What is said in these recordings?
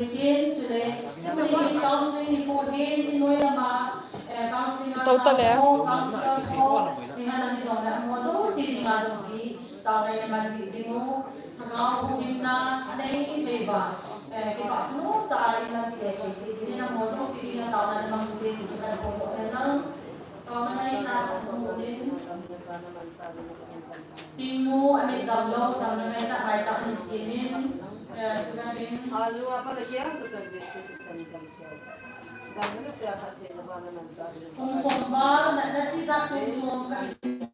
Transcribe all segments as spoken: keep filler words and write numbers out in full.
Tin, chule, tuni hi counseling nikho hin, i noi lama, eh, counseling a, to ta le, counselor ho, ni hana mi jong le, mo jong si ding a jong hi, taona i man ding u, thagau huhhingna, anei thei uva, eh, kipah nom tah a i man ding le, kei si ding a mo jong si ding a, taona i man ding u, si kan ko ko na. Taona ngaichat a hung in. Tingnu, amit damlou, damna ngaichat, ngaichat in simin, eh, chuna min. Kum som val, na, na chijat chom chom ka in.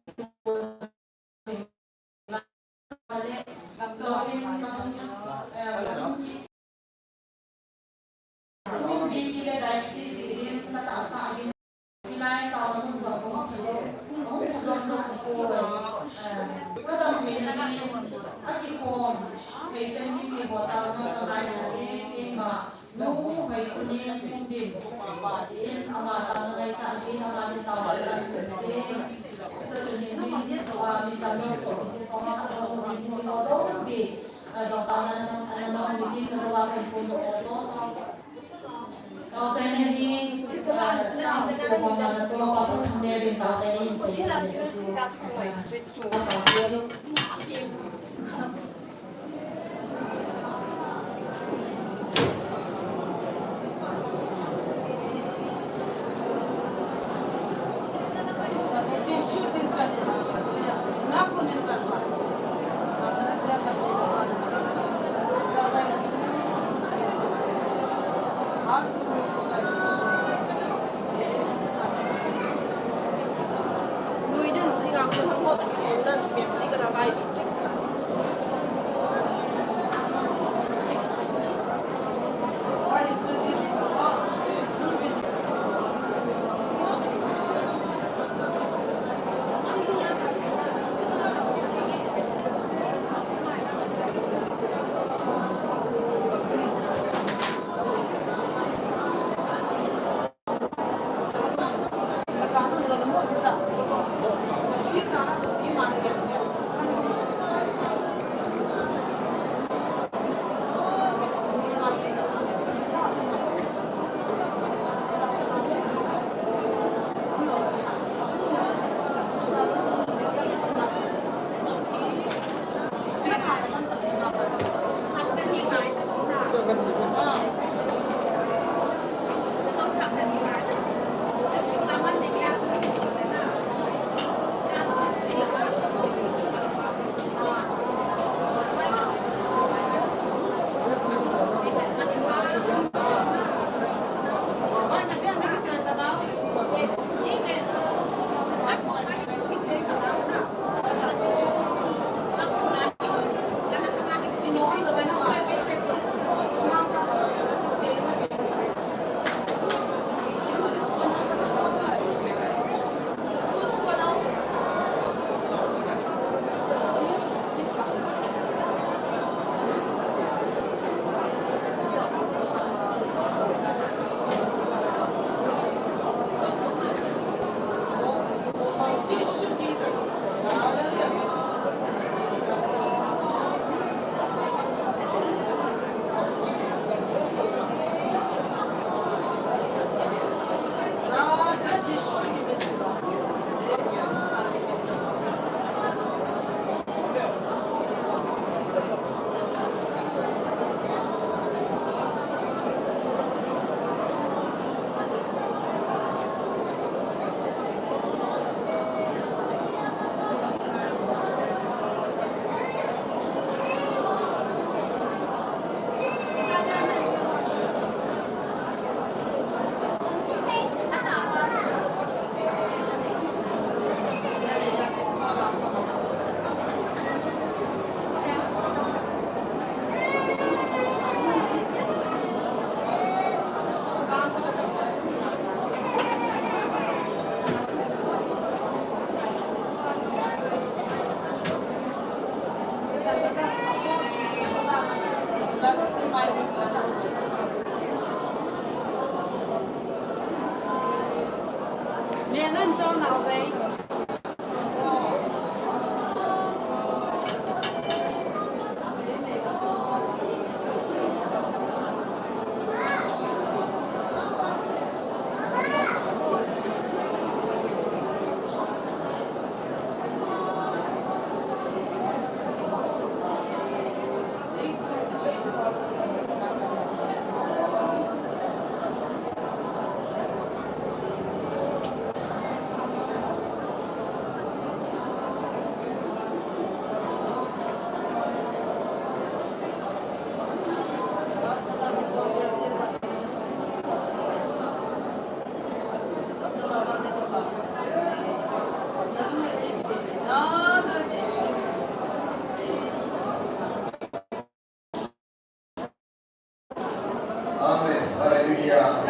Hallelujah.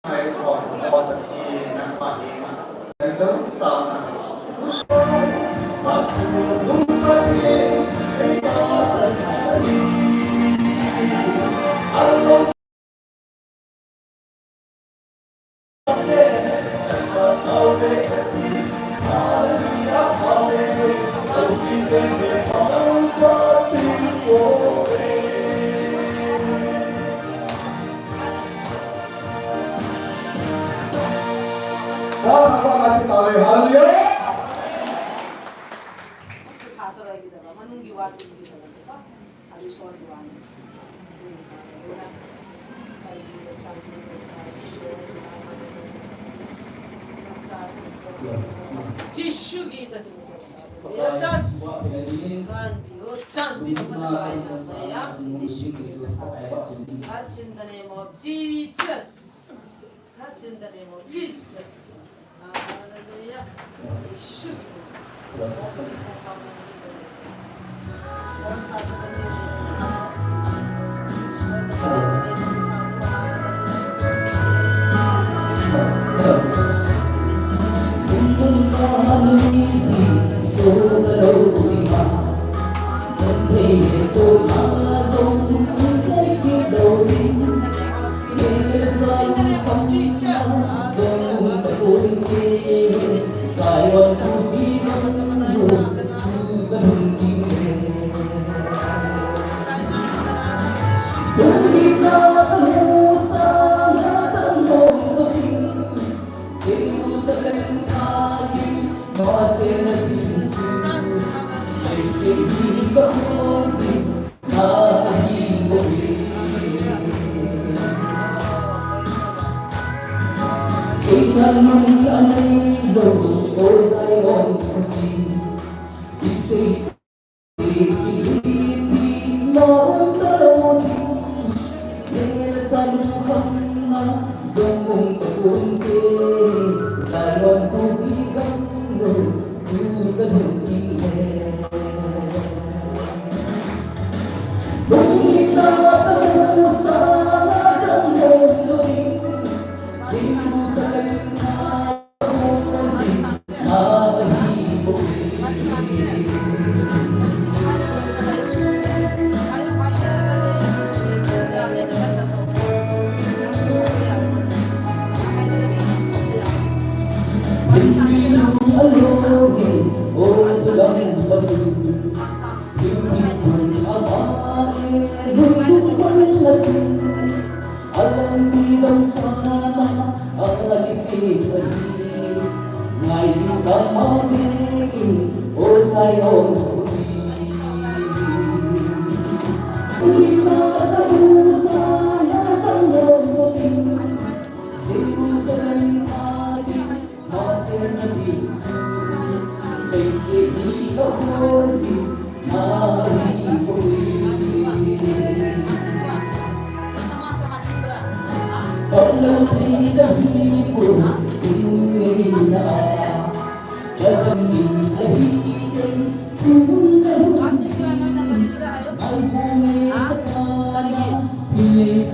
Hallelujah. Touch in the name of Jesus. Touch in the name of Jesus. Hallelujah.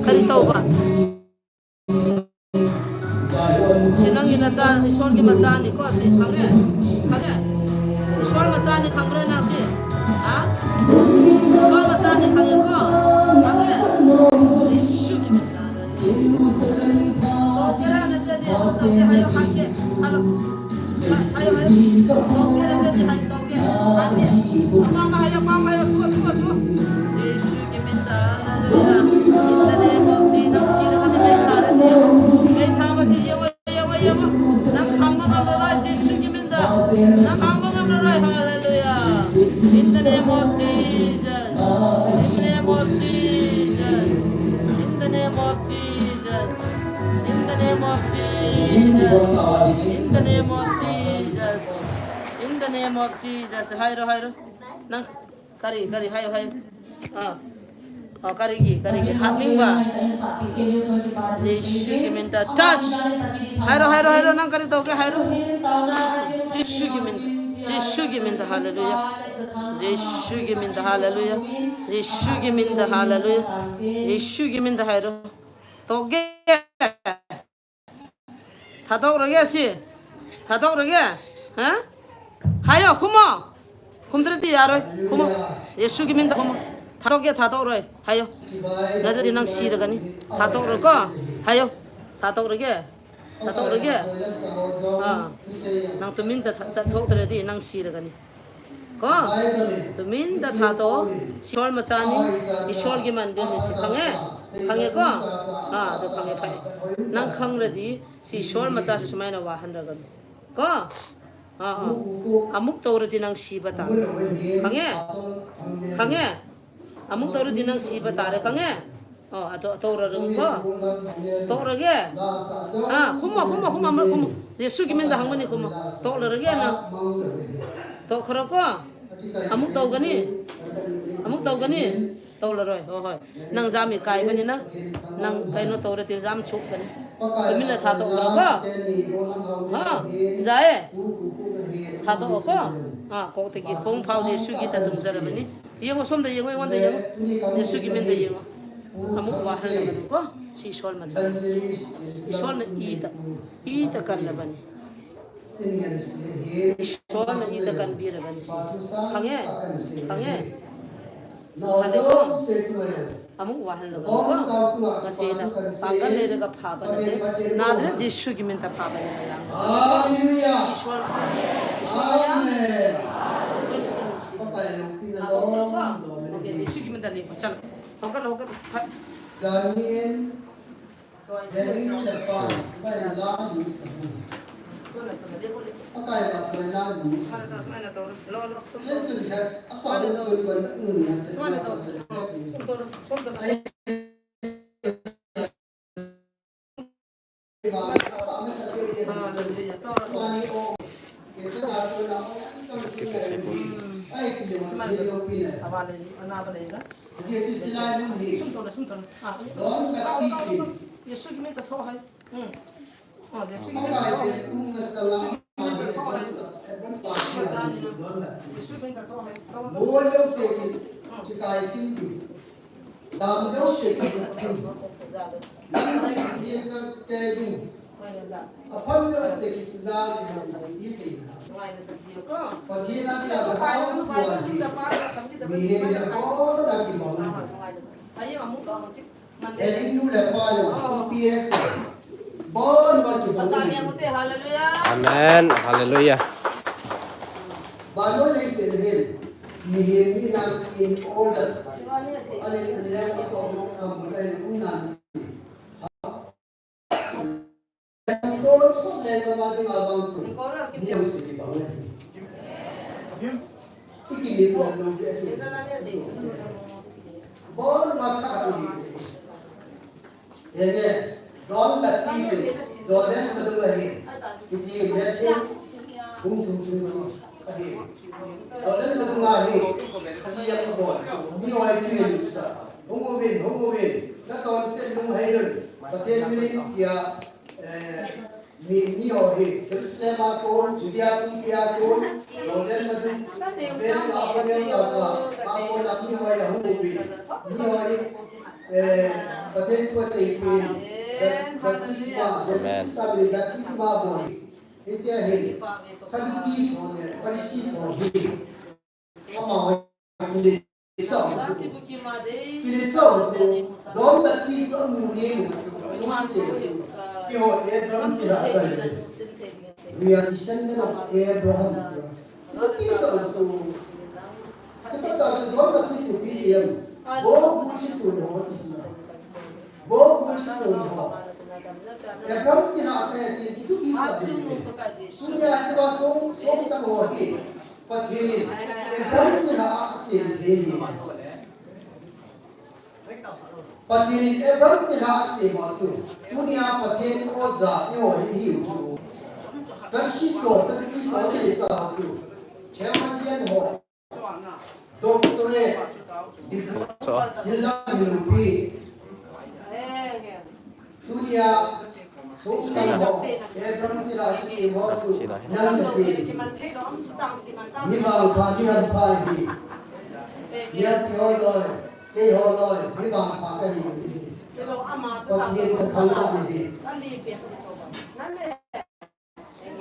Kari tauva. Si nang ina cha, Isor ki macha ni ko si, khange, khange. Isor macha ni khange nang si. Ha? Isor macha ni khange ko, khange. Isu ki macha ni. Ko kera na kera de, ko kera hayo khange. Hello. In the name of Jesus. In the name of Jesus. In the name of Jesus. In the name of Jesus. In the name of Jesus. In the name of Jesus. Hairo, hairo. Nang, kari, kari, hairo, hairo. Ah. Oh, kari ki, kari ki. Hat ning ba. Jisu ki min ta. Touch. Hairo, hairo, hairo. Nang kari tau ke, hairo. Jisu ki min ta. Jesu ki min ta hallelujah. Jesu ki min ta hallelujah. Jesu ki min ta hallelujah. Jesu ki min ta hai ro. Toh ge. Thatoh ro ge si. Thatoh ro ge. Ha? Hai yo, khumo. Khum tre ti ya ro. Khumo. Jesu ki min ta khumo. Thatoh ge, thatoh ro. Hai yo. Na ti nang si ra ka ni. Thatoh ro ko. Hai yo. Thatoh ro ge. Thatoh ro ge. Ah. Nang tu min ta tha-, thatoh tre ti nang si ra ka ni. Ko. Tu min ta thatoh. Isol ma cha ni. Isol ki man de ni si khange. Khange ko. Ah, tu khange phai. Nang khang re ti. Si isol ma cha si sumai na wa han ra ka ni. Ko. Ah, ah. Amuk to re ti nang si ba ta. Khange. Khange. Amuk to re ti nang si ba ta re khange. Oh, ato, ato ra rung ko. To ra ge. Ah, khumo, khumo, khumo, khumo. Jesu ki min ta hang mani khumo. To ra ge na. To kharo ko. Amuk to ka ni. Amuk to ka ni. To la roi. Ho, hoi. Nang jam i kai mani na. Nang kai no to ra ti jam chuk ka ni. Ka min la thatoh kharo ko. Ha, ja e. Thatoh ko. Ah, ko te ki khong phao Jesu ki ta tum ja ra mani. Yeng o, som da yeng o, i ngon da yeng o. Jesu ki min da yeng o. Amuk wa hal na bani ko. Si isol ma cha. Isol na i ta. I ta kan na bani. Isol na i ta kan bi na bani si. Khange. Khange. Hale ko. Amuk wa hal na bani ko. Ka se na. Pangkal le ka pha bani te. Nazareth Jesu ki min ta pha bani na yang. Hallelujah. Isol. Isol ya. Amen. Ko ni sum si. Pakai lo pina lo. Ko ni sum si. Okay, Jesu ki min ta le ko. Chalo. Hoka, hoka. Daniel, Daniel chapter five, la ni sa. Pakai ba la ni sa. Le tu ha, asa le tu ba nun na. Dam deuh se ki, kikai ching ki. Lam deuh se ki, lam deuh se ki, te ding. Aphal deuh se ki, sida ki, nam se ki, se ki. Pathen a kila ka thau tua hi. Mihem ya ko na ki bang. Amen. Hallelujah. Amen. John Baptist in Jordan vadung ahi. Hiche Matthew bung thum sung ahi. Jordan vadung ahi. Ati a kabol. Miho hi tuilutsah. Hung uvin, hung uvin. Natonsot lunghei un. Pathen min in kia, eh, Mi, miho hi, Jerusalem a kon, Judea pumpi a kon, Jordan vadung, vel a kon, vel a kon, a kon a miho hi ahung uve. Miho hi, eh, Pathen thu aseipeh in, bap-, baptisma, Jesu Christa min baptisma abol. Hiche hi, Sadducees ho le, Pharisees ho hi. Amaho kiletsah u chu, kiletsah u chu, John Baptist chu amu nemu chu, amu se u chu, keiho Abraham chilhah a kal le. We are descendant of Abraham. Kiletsah u chu, chutah chu John Baptist chu ipi asei em? Bo gul sisun ho chu. Bo gul sisun ho. Abraham chilhah a kal le, kiletsah u chu. Tunia hiche ba song, song tang ho hi. Pathen in Abraham chilhah a asem thei ahi. Pathen in Abraham chilhah a asem a chu. Tunia Pathen oja eiho hi ihiu chu. Pharisee ho, Sadducee ho, kiletsah u chu. Theologian ho. Doctorate. Degree. Thil dang miloupi. Tunia Sila. Sila. Sila. Ni vangpha, ni hampha hi. Ni hampha ho loi. Kei ho loi. Ni vangpha kahi. Pathen kathangvah nahi.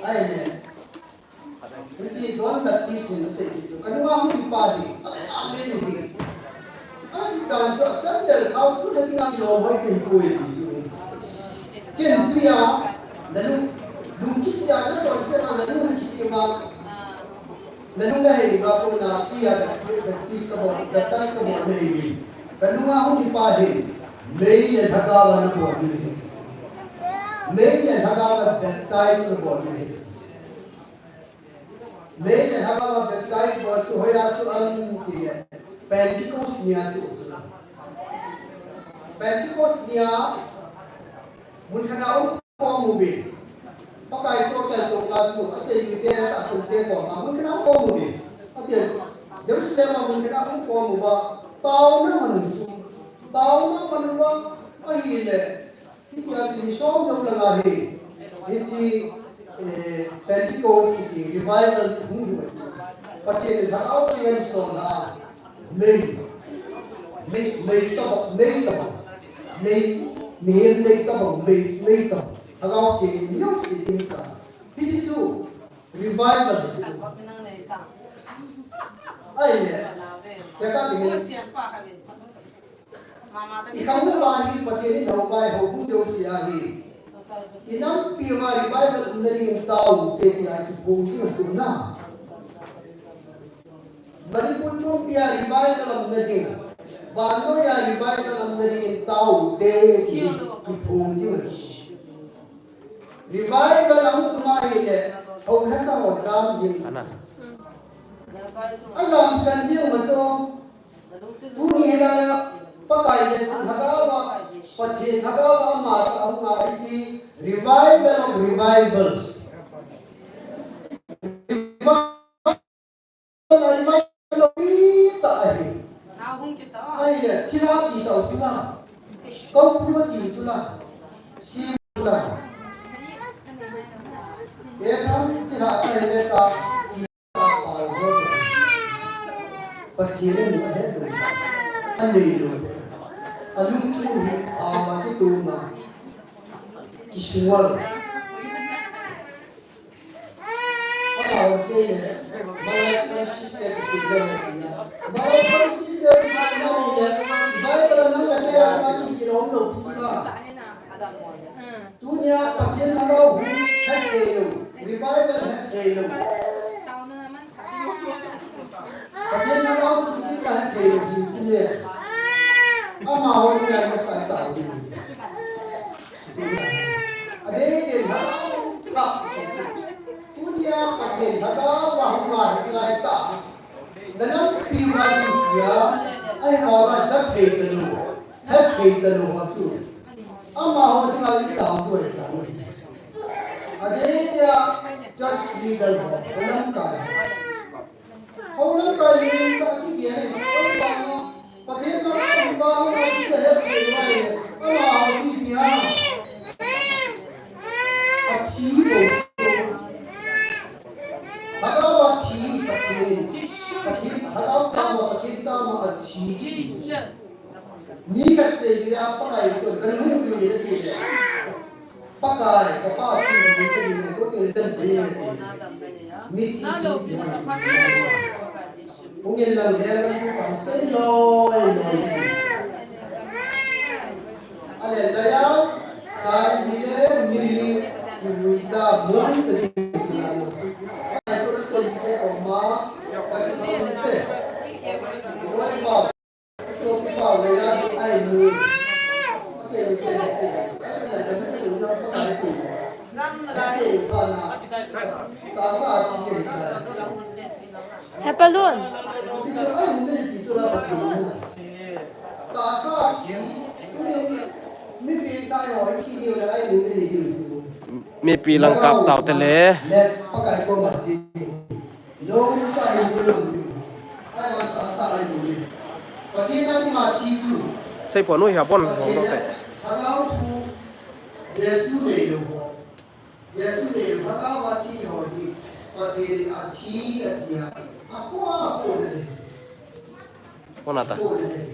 Ahile. Hiche John Baptist in asei chu, kanunga hung kipa hi, ale ale hi. Ahitan chu sandal khao sut a dinga kilom hoi ken poi ti chu. Ken tuia, nalung, lung kisih a, nachon seh a, nalung kisih a, nalung nahei uva kona, tuia Baptist kabol, Baptist kabol nahi hi. Kanunga hung kipa hi, mei le lhagao a nabol nahi. Mei le lhagao a baptize nabol nahi. Mei le lhagao a baptize bol chu hoiya soh ham tile, Pentecost nia soh chu. Pentecost nia mun khat a hung khom uvin. Pakai soh tel toh la chu, asei mite, asei te koma mun khat a hung khom uvin. Ati, Jerusalem a mun khat a hung khom uva, taona man u chu. Taona man uva, ahile, Hitia chu ni som jou langa hi, hiche, eh, Pentecost kiti revival hung hi. Pathen in lhagao kihen sona. Mei. Mei, mei tobang, mei tobang. Mei, mihem mei tobang, mei, mei tobang. Lhagao kihen neo se ding ta. Hiche chu revival chu. Ahile. Tekah ding. I khang uva hi Pathen in houbung, houbung jouse a hi. I nampi uva revival umna dingin tao te tia kiphong jing chu na. Manipur pumpi a revival umna ding. Vannoi a revival umna dingin tao te ti kiphong jing. Revival a um ahile, hou lhata ho jam jing. Ana. Ajam san jing ma chu. Tuni hilai a, Pakai Jesu lhagao a, Pathen lhagao a ama toh ahung a hiche, revival of revivals. Revival, revival of revivals ahi. Ahile, thilha ti tao sula. Kau phu ti sula. Si sula. Abraham thilha ta hi le ta. Pathen in ahet lou, anei lou, alungthim hi ama kitom a, kisual. Ama hon sei le, Malai Francis te kisei le, Malai Francis te kisei le, Bible a nang le kei a kati lou lou kisei ba. Tunia Pathen lhagao hung het thei lou, revival het thei lou. Pathen lhagao sung in kahet thei lou hi chule. Amaho ni a masa tao hi. Adeh deh lhagao ka. Tunia Pathen lhagao ahung a het lai ta. Nanam pi va ni ya. Ai ma va ja thei ta lou. Het thei ta lou ho chu. Amaho dinga i tao tu e ta lou. Adeh dia church leader ho, houlamkai. Houlamkai ni ka ti dia ni, houlamkai ni. Pathen na ka ba ho na ti ka het thei mai. Amaho ti dia. Athi ko. Lhagao athi, Pathen. Pathen, lhagao tama, Pathen tama athi. Mi khat sei dia Pakai chu kan hung ju ni ti le. Pakai, ka Pa chu ni ti ni ko ti dan ji ni ti. Mi ti ti ti. Hung in lang dia kan tu pa sei loi loi. Ale laya, kai ni le mi ni, ni ta mun ta ni. Pakai chu sei ko ma, ka sei ko te. Oi pa. Hepalun. Mipi lang kap tau te le. Seipon u hi a bon hong lo te. Jesu neilou ho, Jesu neilou, Lhagao a thi ho hi, Pathen in athi atia, apoh, apoh na nei. Kona ta. Apoh na nei.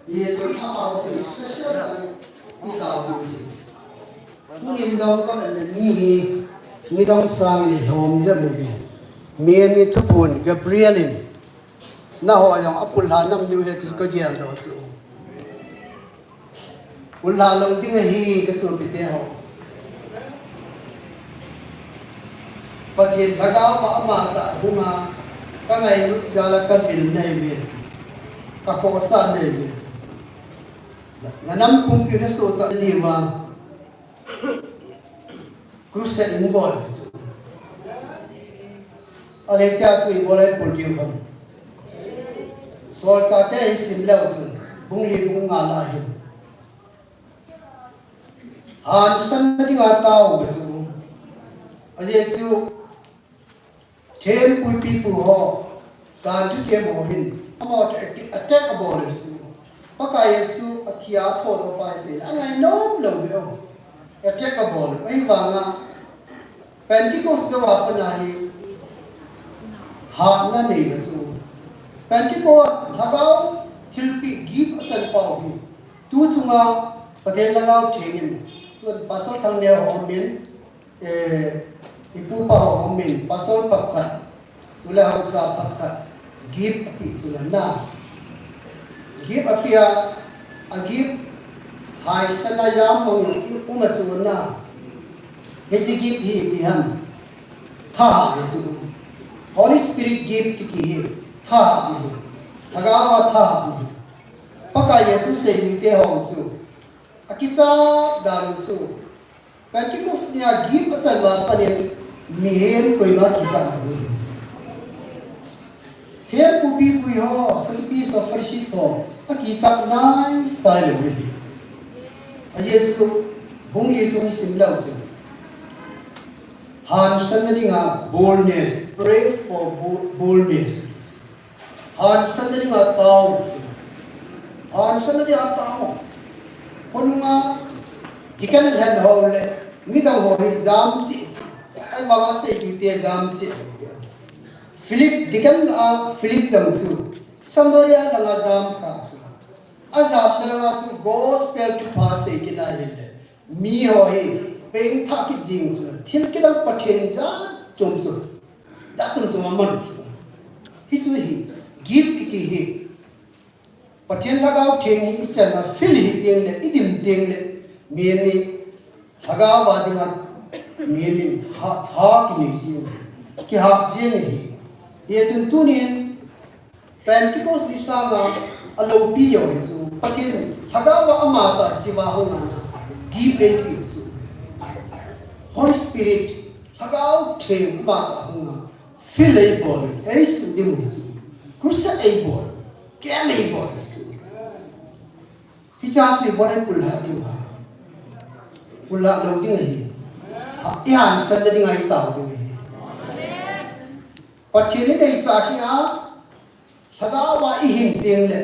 Jesu thapa ho hi special a ni ta hu hi. Tunin dong ka le ni hi, ni dong sang ni hom je mu bi. Mi ni thupun Gabriel in, na ho jong apul ha nam diu he ti ka gel do chu. Pulha lou ding ahi ka sopite ho. Pathen Lhagao a ama ta hunga ka ngailut jal a ka vil nei ve. Ka khosa nei ve. Na nam pumpi na so cha liwa. Crusade in bol chu. Ale cha chu i bol ai pul diu ham. Solchate i sim leu chun, bung li bung nga la hin. Hansanna dinga tao chu. Ajeh chu, thempu pipu ho, dan thuthem ho hin, amaho attack, attack abol chu. Pakai Jesu athi a athodoh pa hi sei, angai nom lou beh u. Attack abol, ahivanga, Pentecost jou a pat a hi hatna nei na chu. Pentecost Lhagao thilpeh gift achan pau hi. Tu chunga Pathen Lhagao Theng in, tun Pastor Thangneo ho min, eh, i pupa ho min, Pastor pakhat, chule haosa pakhat, gift apeh chule na. Gift apeh a, a gift haisan a jam mang i um a chu na. Hiche gift hi ipi ham. Thahatna chu. Holy Spirit gift kiti hi thahatna hi. Lhagao a thahatna hi. Pakai Jesu seilute ho chu. Akichat dan u chu. Pentecost nia gift achan uva pat in mihem koima kichat lou ahi. Thempu pipu ho, Sadducees ho, Pharisees ho, akichat naisai lou ahi. Ajeh chu, bung li chu i sim leu chun. Hansanna dinga boldness, pray for bo-, boldness. Hansanna dinga tao. Hansanna dinga tao. Khonunga deacon lhen ho le midang ho hi jam cheh. Ahivanga seilute jam cheh. Philip, deacon a Philip dang chu Samaria langa jam kha chu. Ajamna langa chu gospel thupha sei kit a ahile. Mi ho hi pengthah kit jing chu, thil kidang Pathen jat chom chu, jat chom chom a man chu. Hichu hi, gift kiti hi, Pathen Lhagao Theng hi ichan a fill hi teng le, idim teng le, mi mi Lhagao a dinga, mi mi tha, tha kinei jing, kihap jing hi. Hichun tunin, Pentecost ni sanga aloupi jong hi chu, Pathen Lhagao a ama ta chiva hung a na, gift eipe chu. Holy Spirit, Lhagao Theng ama ta hung a, fill eibol, eisudim hi chu. Crusade eibol, camp eibol hi chu. Hicha chu ibol a ipulha diu ham. Pulha lou ding ahi. Ha, ihansanna dinga itao ding ahi. Pathen in eisah hi a, Lhagao a ihin teng le,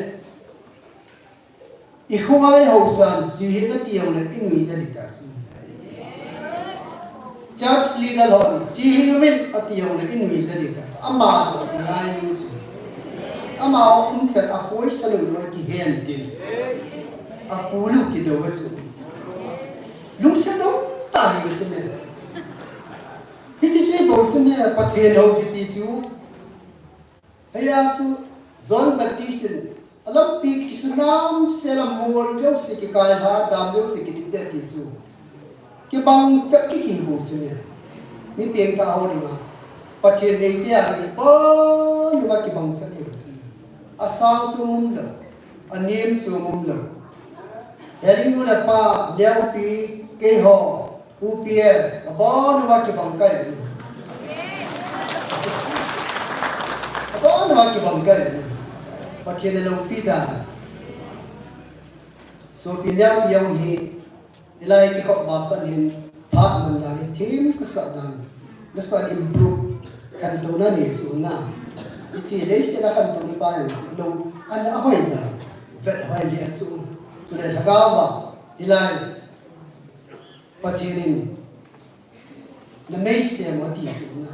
ikhoa ihaosan, hiche hi nati jongle, inuija ding ahi. Church leader hon, hiche hi uvin, ati jongle, inuija ding ahi. Ama jong kingai u chu. Ama umchan a poisa lou lou kihen tin. Apu lou kidou a chu. Lungset um tah hi chu me. Hiche chu ibol chu me, Pathen hou kiti chu. Hiya chu John Baptist in alampi kisunam sela mol jouse kikailha, dam jouse kidipde ti chu. Kibang chet kiti hu chu ni. Mi pengthah ho dinga Pathen neite a ni, abon uva kibang chet ahi chu. Asang chu um lou, anem chu um lou. Heli nu le pa, neopi, keiho, U P S, abon uva kibang kai ni. Abon uva kibang kai ni. Pathen in aloupi dan. Sopi neopi jong hi, hilai kikhop ma pan hin, phat man dan hi, them kasah dan. Nasa improve, khantouna nei chu na. Hiche leiset a khantouna pa jong chu lou, ana hoi dan. Vet hoi le chu. Chule Lhagao va, hilai. Pathen in na meisem ati chu na.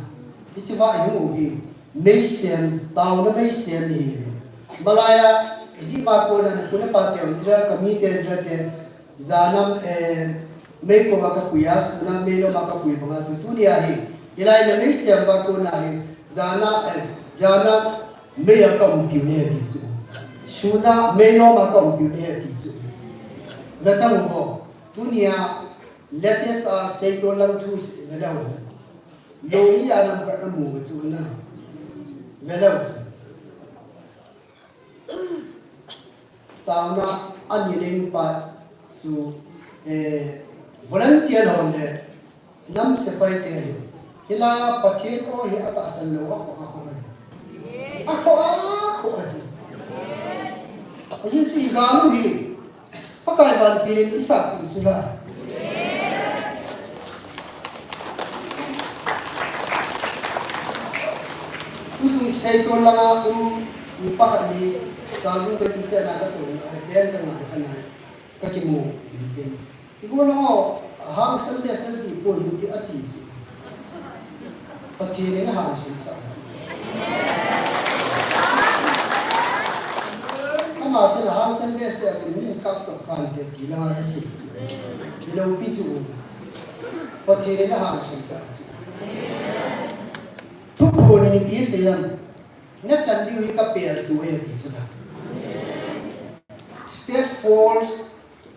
Hiche va hi u hi meisem, taona meisem hi. Malaya ijeh a kona na pu na pa te Israel ka mite Israel te jana, eh, meikoma ka pui a, suna meiloma ka pui banga chu tunia hi. Hilai na meisem va kona hi jana, eh, jana mei a ka umpiu ne ti chu. Suna meiloma ka umpiu ne ti chu. Vetang ho. Tunia latest a seitol lang thu si veleu. Lou hi a lam khat na mu chu na. Veleu si. Taona ani leng pa chu, eh, volunteer ho le nam sepai te hi. Hilai a Pathen o hi atahsan lou a kho a kho a. A kho a kho a. Ahi chu i gam u hi. Pakai vantil in i sap u chu la. Tuchung seitol langa um, um pakhat hi, Salbung ka ti se na ka to na, ben ka ngai ka nai, ka kimu, tin. Ibo na o, hangsan behseh ding poi, hinti ati chu. Pathen in ahangsan sah chu. Ama chu ahangsan behseh a, min kap chop khan te ti langa asei chu. Miloupi chu. Pathen in ahangsan sah chu. Thuphon in ipi asei em. Na chan diu hi ka peltu ahi ti chu na. State force,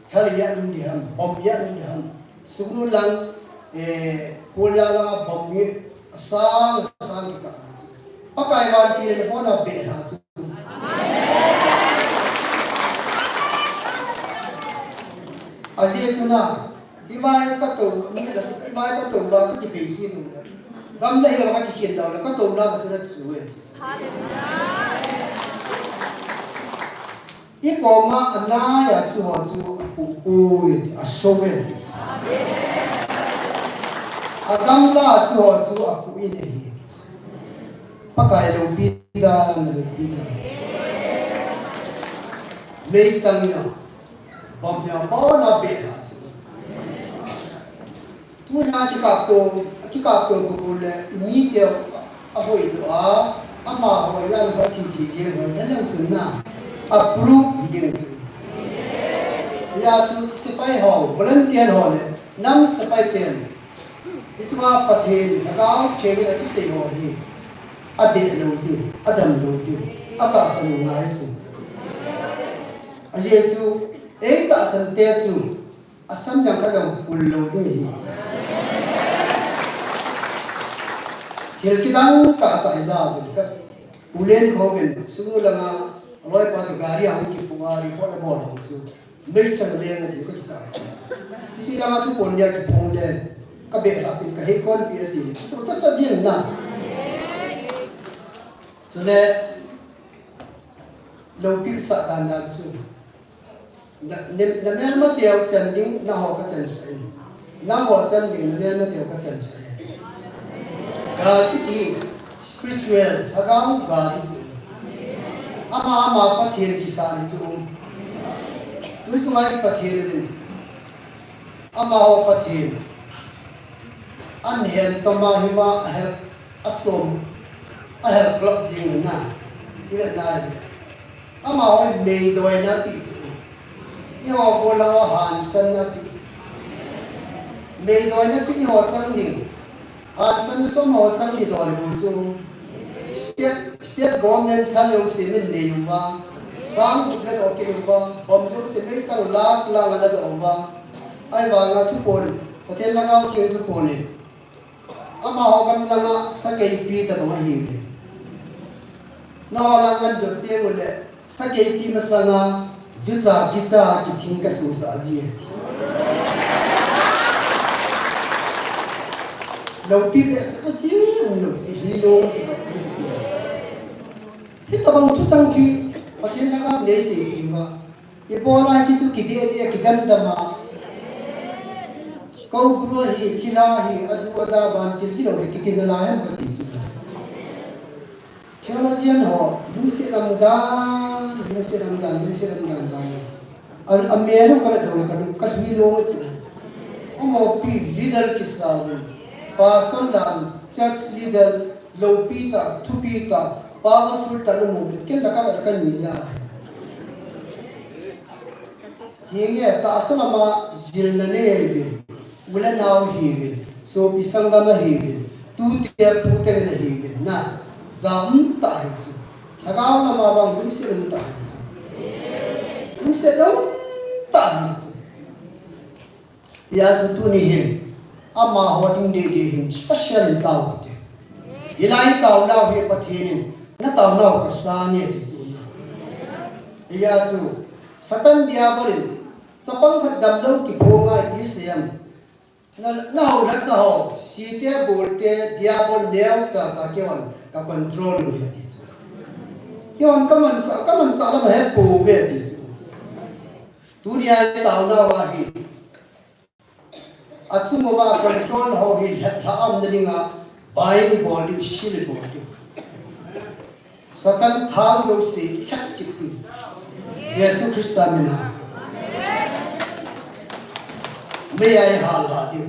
thal ya um di ham, bomb ya um di ham. Sugnu lang, eh, Kolya lang a bomb hi asang, asang kikah. Pakai vantil in abon a beh lha chu. Ajeh chu na, Ivai ka to, ni ka sa, ivai ka to, ba ka kipei hi nu. Gam le hi ka kikhen dau le, ka to la ka chu na chu e. I koma anai a chu ho chu apu pu e, aso e. Agam la chu ho chu apu in e. Pakai loupi dan, loupi dan. Meichang ya. Bom ya, bom na be na chu. Tuna kikap to, kikap to ko ko le, mi te a hoi to a, ama ho ya lo thi thi ye ho, na lang sun na. Approve ye chu. Ya chu sepai ho, volunteer ho le, nam sepai pen. Hichea Pathen, Lhagao Theng in athusei ho hi, adeh lou ding, adam lou ding, atahsan u ngai chu. Ajeh chu, eitahsan te chu, asam jang khat jong pul lou ding hi. Thil kidang tah tah ija uvin ka, u Len kho uvin, sung langa, loipa chu gari a hung kipu a, report abol ho chu. Meichang leng ati ka kikap. Hiche langa thuphon nia kiphong le, ka behlap in ka heikonpi ati le. Chu chat chat jeng na. Chule, loupina dan dan chu. Na, na, na melma teu chan ding, na ho ka chansah in. Na ho chan ding, na melma teu ka chansah in. Gal kiti, spiritual, lhagao gal kiti. Ama, ama Pathen kisah ni chu. Tui chunga i Pathen in. Amaho Pathen. An hen toma hiva a help, a som, a help club jing na. I vet na le. Amaho meidoina pi chu. Eiho bol a hansanna pi. Meidoina chu eiho chang ding. Hansanna chu amaho chang ding dol bu chu. State, state government thal jouse min nei uva. Sang gup le doh kit uva. Bomb jouse meichang lakh lakh a la doh uva. Ahivanga thuphon. Pathen Lhagao Theng thuphon in. Amaho gam langa sakeipi tabang ahiuve. Nangho langa jot teng ule, sakeipi masanga, jucha, kicha, kithing kasosah ji e. Loupi behseh a ji, lou, hilou, ji ka pi. Hitabang thuchang pi, Pathen langa neiseipi uva. Ibola hiche chu kideh deh a kidam dam a. Cobra hi, thilha hi, adu ada vantil kilou hi kiti nalai ham kati chu. Theologian ho, lungset lam dan, lungset lam dan, lungset lam dan dan. A, amel u ka la dong ka lu, ka hi lo chu. Amaho pi leader kisa uvin. Pastor dan, church leader, loupi tah, thupi tah, powerful tah na mu uvin. Ken la ka la ka ni ja. Hinge tahsa lama jilna nei uvin. U le nao hiuvin. Sopi sanggam ahiuvin. Tute pute na hiuvin. Na. Ja um tah hi chu. Lhagao lama vang lungset um tah hi chu. Lungset um tah hi chu. Hijeh chun tuni hin, amaho ding deidei hin special in tao u hite. Hilai taonau hi Pathen in, na taonau kasa nge ti chu na. Hijeh chun, Satan Diabol in, chapang khat damlou kiphong ngai ti seiyem. Na, na hou na cha ho, site bolte, Diabol neocha cha keiman ka control u ahi ti chu. Keiman kamanchah, kamanchah lam ahe pouve ti chu. Tunia taonau ahi. Achung uva control ho hi lheplhah a umna dinga, bind bol diu, seal bol diu. Satan thang jouse khat chip diu. Jesu Christa mina. Meiya ihal lha diu.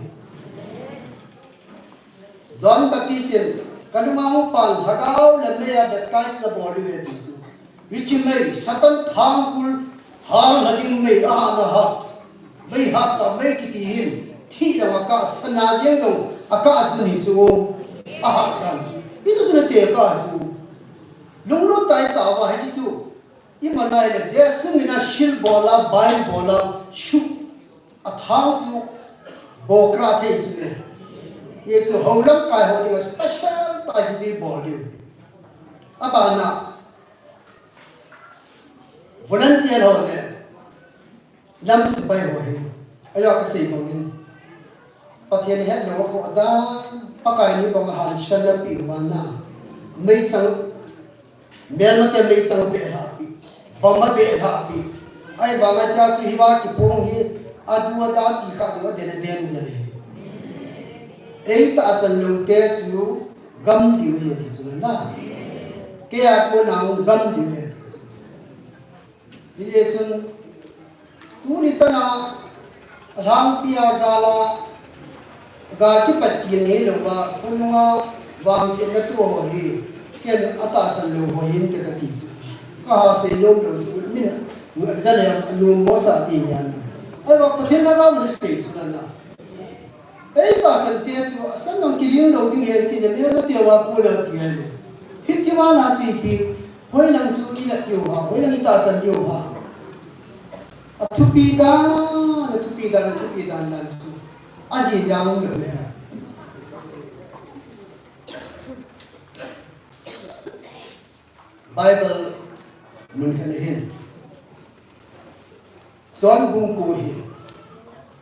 John Baptist in, ka nunga hung pan lhagao le meiya baptize nabol diu ahi ti chu. Hiche mei, Satan thangkul hal lha ding mei, ahat na hat. Mei hat tah mei kiti hin, thih jong akah, sana jeng jong akah chu ni chu. Ahat dan chu. Hichu chu nate kah chu. Lunglut tah itauva hiche chu. Iman ahile Jesu mina seal bol a, bind bol a, shu. Athang chu bokra thei chu ne. Hichu hou lamkai ho dinga special tah chu bol diu. Abana volunteer ho le nam sepai ho hi. Ajo kasei bangin. Pathen hetlou a khoh dan, Pakai ni bang a hansanna peh uva na. Meichang, melmate meichang abeh lhah peh, bomb abeh lhah peh. Ahivanga cha chu hiva kiphong hi, adu ada ti kha diu aden aden jeng e. Eitahsan loute chu gam diu ahi ti chu na. Keia kona gam diu ahi ti chu. Hijeh chun, tuni chana, alhangpia gal a, gal kipat til neilouva, khonunga vangsetna tu ho hi, ken atahsan lou ho hinte kati chu. Kaha sei nom lou chu, min, jale, nom mo sa ti hian. Ahivang Pathen lhagao in asei chu na. Eitahsan te chu, asan nang kiling lou ding ahi, chule melmate a kona ti ahi. Hiche vana chu ipi, hoilang chu ilat diu ham, hoilang itahsan diu ham. Athupi dan, athupi dan, athupi dan dan chu. Ajeh jong um lou e. Bible mun khat ahin. John bung ko hi.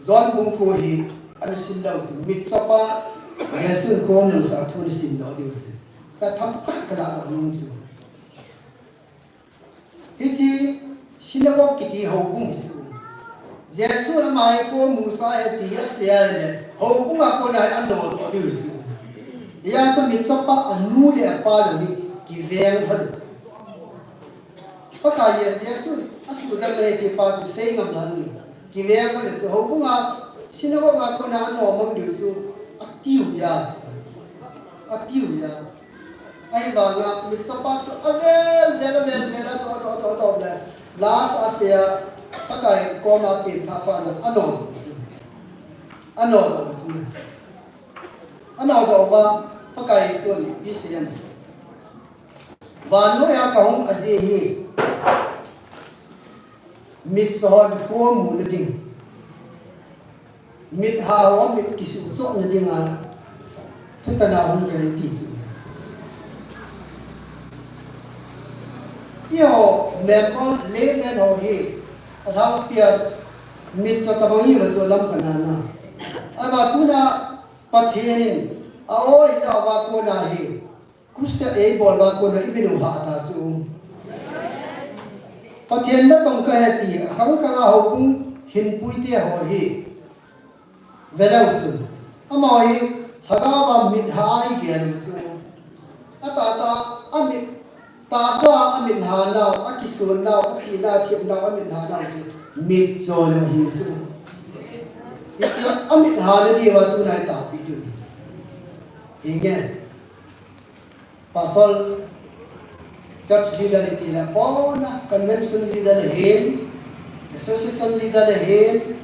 John bung ko hi ana sim leu chun mitchopa Jesun khomusah thu ana simdoh diu ahi. Cha themcha kaladoh nom chu. Hiche synagogue kiti houbung hi chu. Jesun ama hi khomusah ahi ti asei a ahile, houbung a kona hi anodoh diu ahi chu. Hijeh chun mitchopa anu le apa jong hi kiveng lhon ahi chu. Pakai Jesun asuhdam ahi ti pa chu sei ngam lhon ahi. Kiveng lhon ahi chu houbung a synagogue a kona anom mang diu chu atiu ahi chu. Atiu ahi. Ahivanga mitchopa chu avel vel, avel vel, adoh, adoh, adoh, adoh le. Last a asei a, Pakai koma pengthah pa na, anom. Anom chu. Anodoh uva, Pakai Jesun ipi asei em. Vannoi a kahung ajeh hi. Mitcho hon khomuna ding. Mitha ho mit kisuhchohna dinga thutan a hung kahi ti chu. Eiho, member, layman ho hi, alhangpia mitcho tabang hiuva chu alam kana na. Ama tuna Pathen in a-o ijat uva kona hi. Crusade eibol uva kona imin u hah ta chu. Pathen natong kahi ti, akhang khang a houbung hinpuite ho hi. Veleu chun. Amaho hi, lhagao a mitha a igel u chu. Atahtah, amit, tahsa a amitha nau, akisonnau, achihna, athepnau, amitha nau chu. Mitcho lou ahi chu. Hiche amit hana diuva tuna i taopi diu. Hinge. Pastor, church leader iti le pona, convention leader le hin, association leader le hin,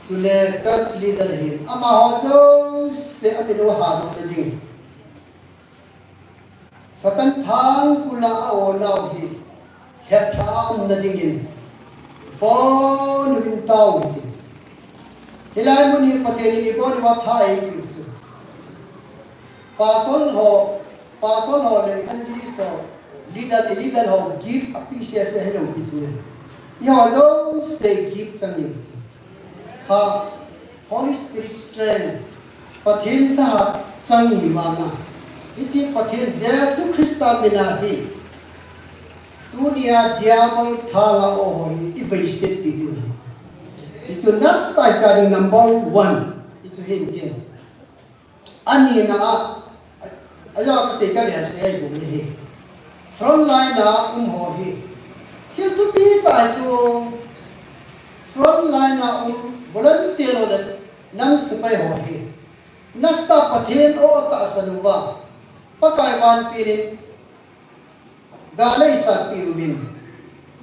chule church leader le hin. Amaho jouse amit u hadohna ding. Satan thangkul a aonau hi, lhep lha a umna dingin, ibonuvin tao hitin. Hilai mun hi Pathen in ibonuva pha eipeh u chu. Pastor ho, pastor ho le evangelist ho, leader, leader ho gift apeh sese hilou pi chu le. Eiho jouse gift chang ihi chu. Tha, Holy Spirit strength, Pathen thahat chang ihi vanga. Hiche Pathen Jesu Christa mina hi. Tunia Diabol thanga oho hi iveisetpi diu ahi. Hichu nasatah a ding number one. Hichu hintin. Anina a, a, ajo kasei kavelse ahi bou hi. Front line a um ho hi. Thil thupi tah chu front line a um volunteer ho le nam sepai ho hi. Nasatah a Pathen o atahsan uva. Pakai vantil in Gal eisatpi uvin,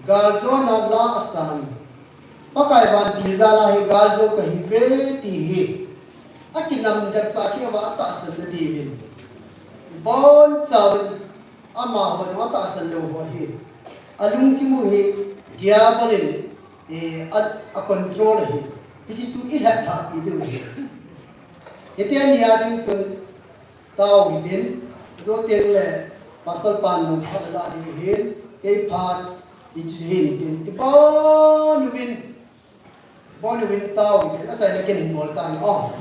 galjona la asan. Pakai vantil jal a hi galjo kahiuve ti hi. Akinamdet cha khi ama atahsan na diuvin. Bonchauvin amaho jong atahsan lou ho hi. Alungthim u hi Diabol in, eh, a, a control ahi. Hiche chu ilhep lhahpi diu ahi. Hiti nia ding chun Tao hitin, ajo teng le, Pastor pan nung phat la ding hin, kei phat, hichu hintin, ibonuvin, bonuvin tao hitin, achaina ken hin bol tan, oh.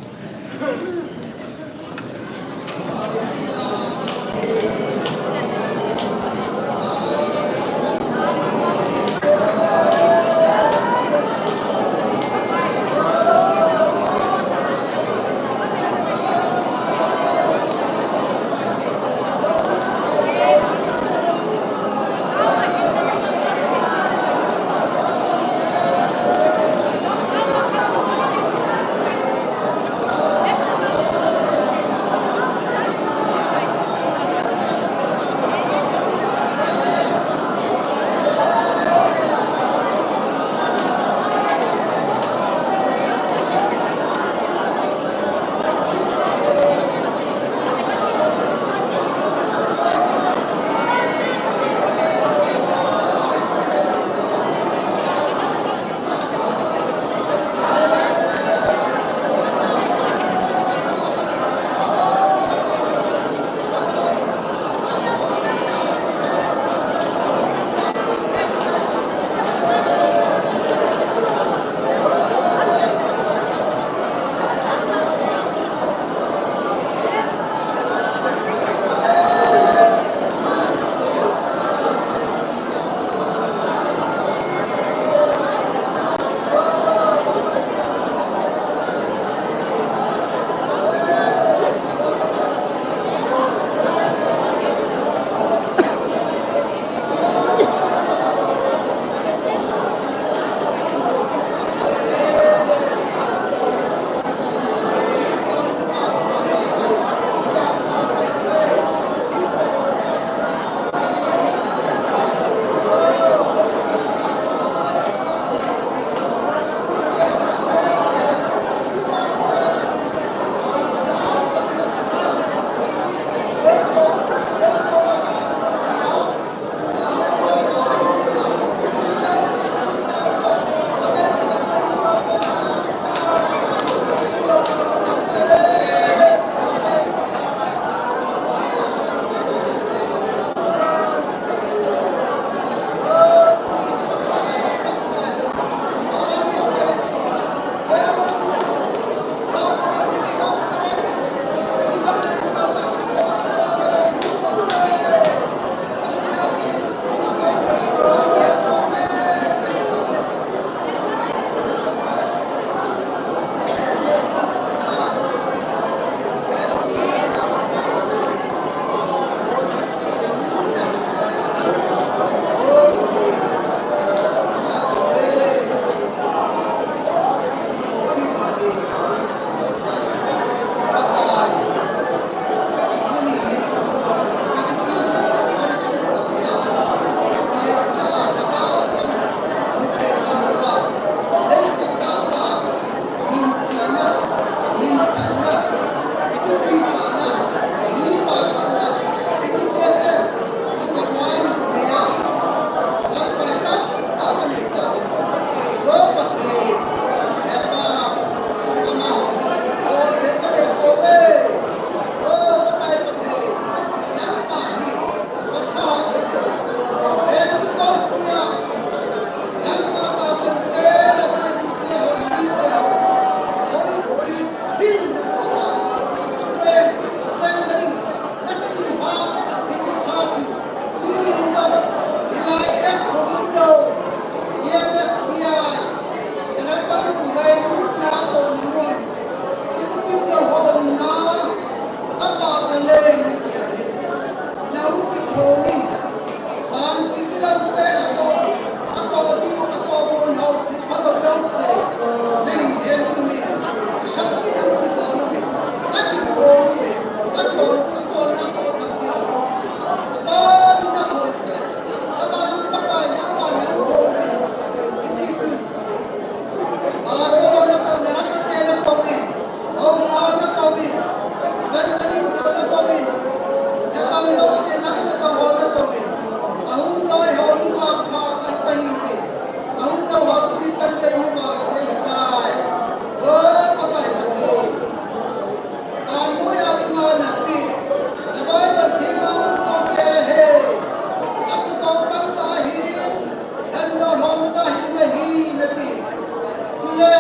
le,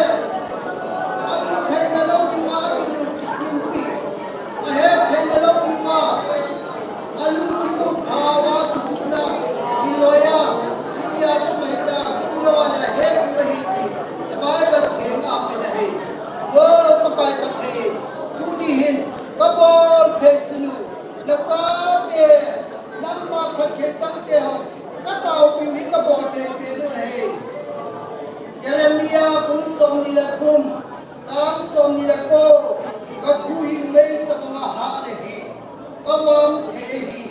amu theina lou dinga, amu kisimpi, ahet theina lou dinga, alungthim u thaova kijihna, kiloiya, kitia chu maita, kiloiya le het u ahi ti, Bible thenga apen ahi. O Pakai Pathen, tuni hin, kabol thei sinu, nachate, nangma phatthei changte ho, kataopiu hi kabol thei penu ahi. Jeremiah bung somni le thum, chang somni le ko, kathu hi mei tabanga hah ahi, kamam thei ahi,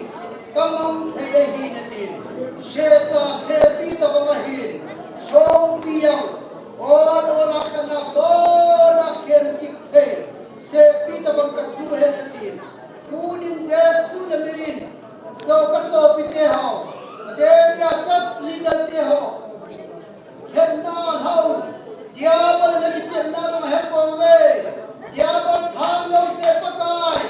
kamam thei ahi natin, secha sepi tabang ahin, songpi jang, ol ol a khatna, bol a khenchip thei, sepi tabang kathu ahi natin, tunin Jesu naminin, so kasopite ho, adeh dia church leader te ho, khenna lhau, Diabol nakichepna bang ahepouve, Diabol thang lou se Pakai,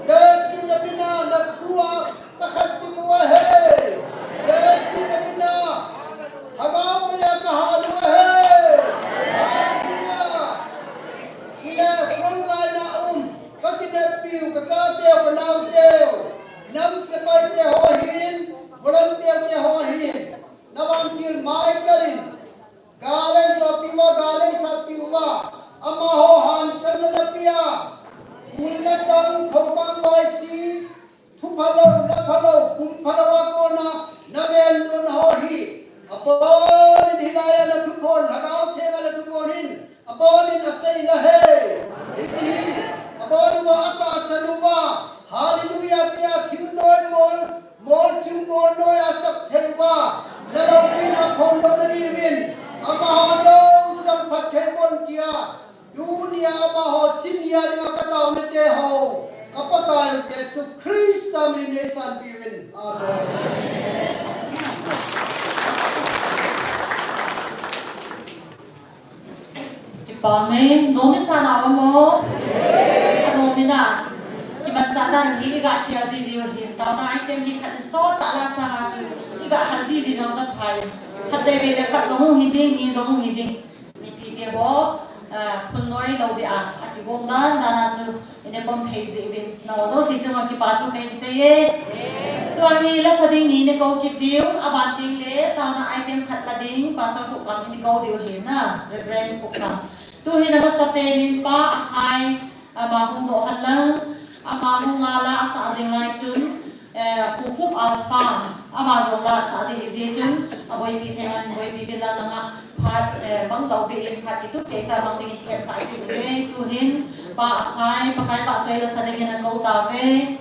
Jesu namina nathua, kakhat simu ahi, Jesu namina, Lhagao meiya kahalu ahi, Hallelujah, ile front line a um, kakineppiu, kachateu, kanaoteu, nam sepaite ho hin, volunteer te ho hin, navangthil Michael in, gal eijopiuva, gal eisatpiuva, amaho hansanna napia, gul le tang, thoukang vaisi, thuphalou, laphalou, pumphalou a kona, naven nunho hi, abonin hilaiya nathuphon, Lhagao Thenga nathuphon hin, abonin asei nahi, hiti hi, abonin uva atahsan uva, Hallelujah tia thil noi mol, mol chung mol noi a sap thei uva, naloupina phongdoh nadiuvin, amaho jouse phatthei boh in tia, tunia amaho chinia dinga kataona teho, ka Pakai Jesu Christa minin neisanpiuvin. Amen. Kipah e, nom isah nau ham? Anom ina. Kimanchah dan hi iga khel jiji u hin. Taona item hi khat isot tah lah sanga chu iga khel jiji jong chapha e. Khat vei vei le khat jong hung hiding, ni jong hung hiding. Mipi teho, ah, phun noi lou beh a, akigong dan dan a chu. Ina pom thei jeh uvin, nao jouse chunga kipathu kahin sei e. Tua hi lasa ding ni ina kou kit diu, aban ding le, taona item khat la ding, Pastor Kukkam ina kou diu ahi na, Reverend Kukkam. Tu hin amasapen in Pa Akhai, ama hung doh hen lang, ama hung a la asah jing lai chun, Eh, Pu Khup Alpha, ama jong la asah ding ahi jeh chun, aboipi thei ngan boipi uvin lang langa, phat, eh, bang lou beh in phat kitup kei cha bang ding in kihetsah kit uve, tu hin, Pa Akhai, Pakai pahchoi lasa ding in ana kou tauve.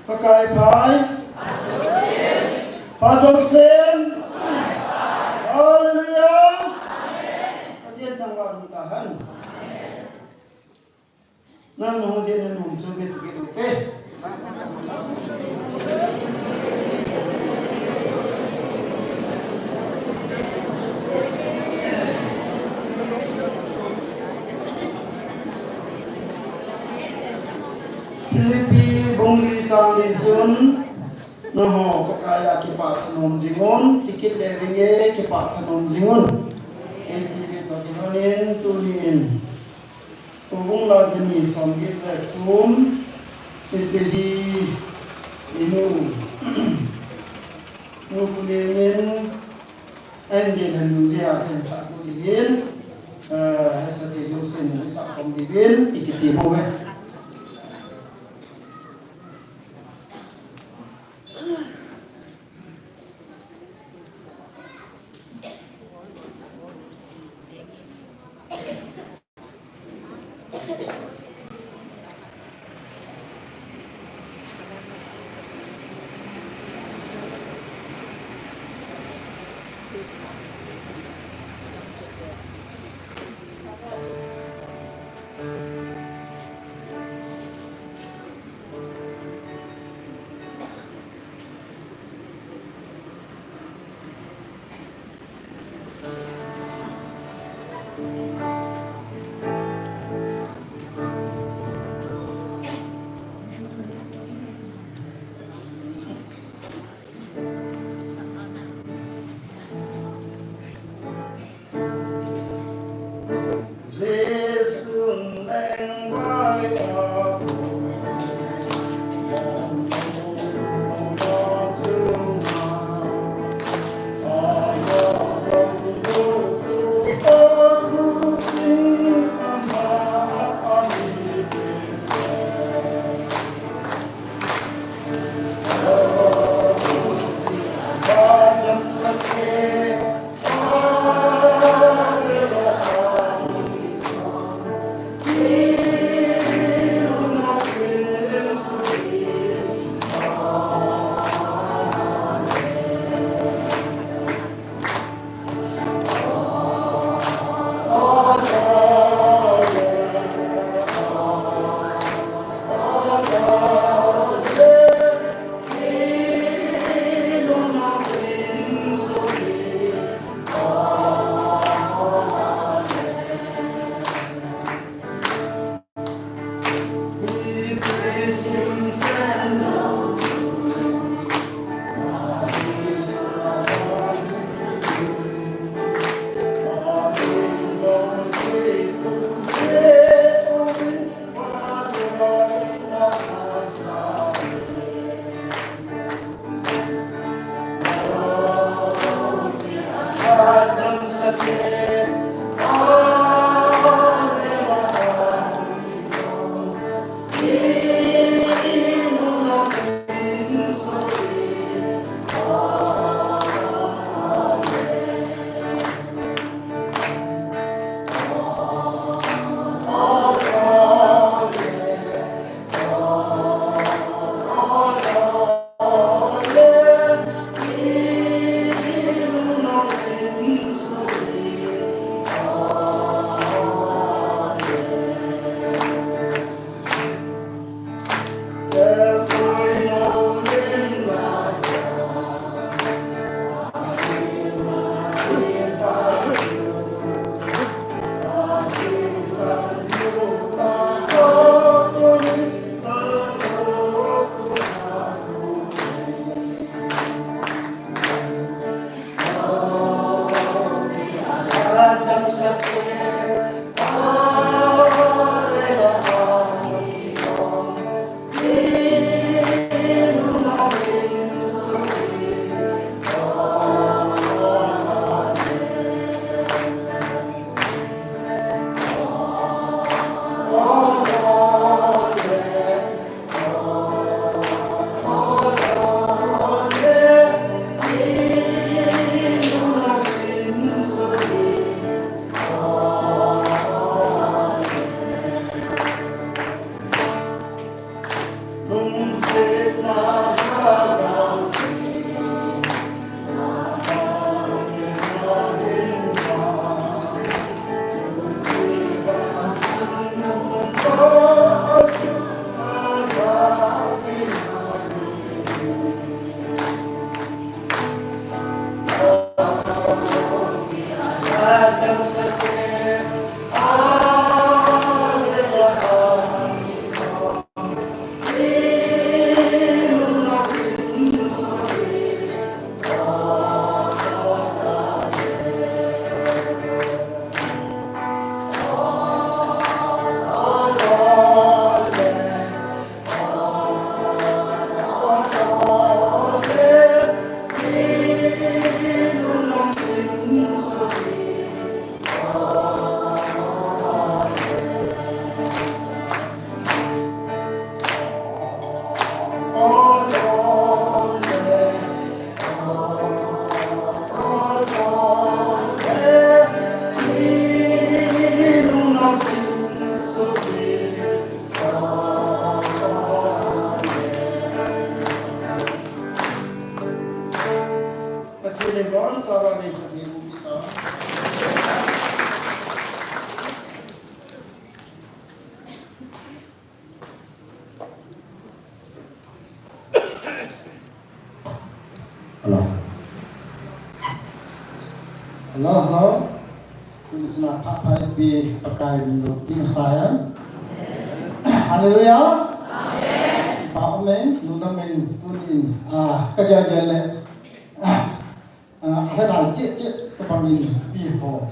Pakai pai. Phat jouse. Hallelujah. Pathen thangvah in umtauhen. Nang nahung jeh in nanom chu beh kit u te. Philippi bung li chang li chun, nangho Pakai a kipah thanom jingun, ti kit le vinge, kipah thanom jingun. Eiti kit toh kilhonin, tunin. Pu bung la jani somget le thum, hiche hi inu, nu Pu Nengin, ahin ding lhon nu jeh a ahin sah kou ding ahin, eh, hesa te jousen nu sah khom ding ahin, i kiti mo ve. Hello. Hello, hello. Tuni chana phat pha ipi Pakai min lou ding sa hen. Hallelujah. Amen. Pa amen. Lungdam in tunin, ah, ka gel gel le. Ah, ah, ahilai cheh cheh ka bang in pi ho.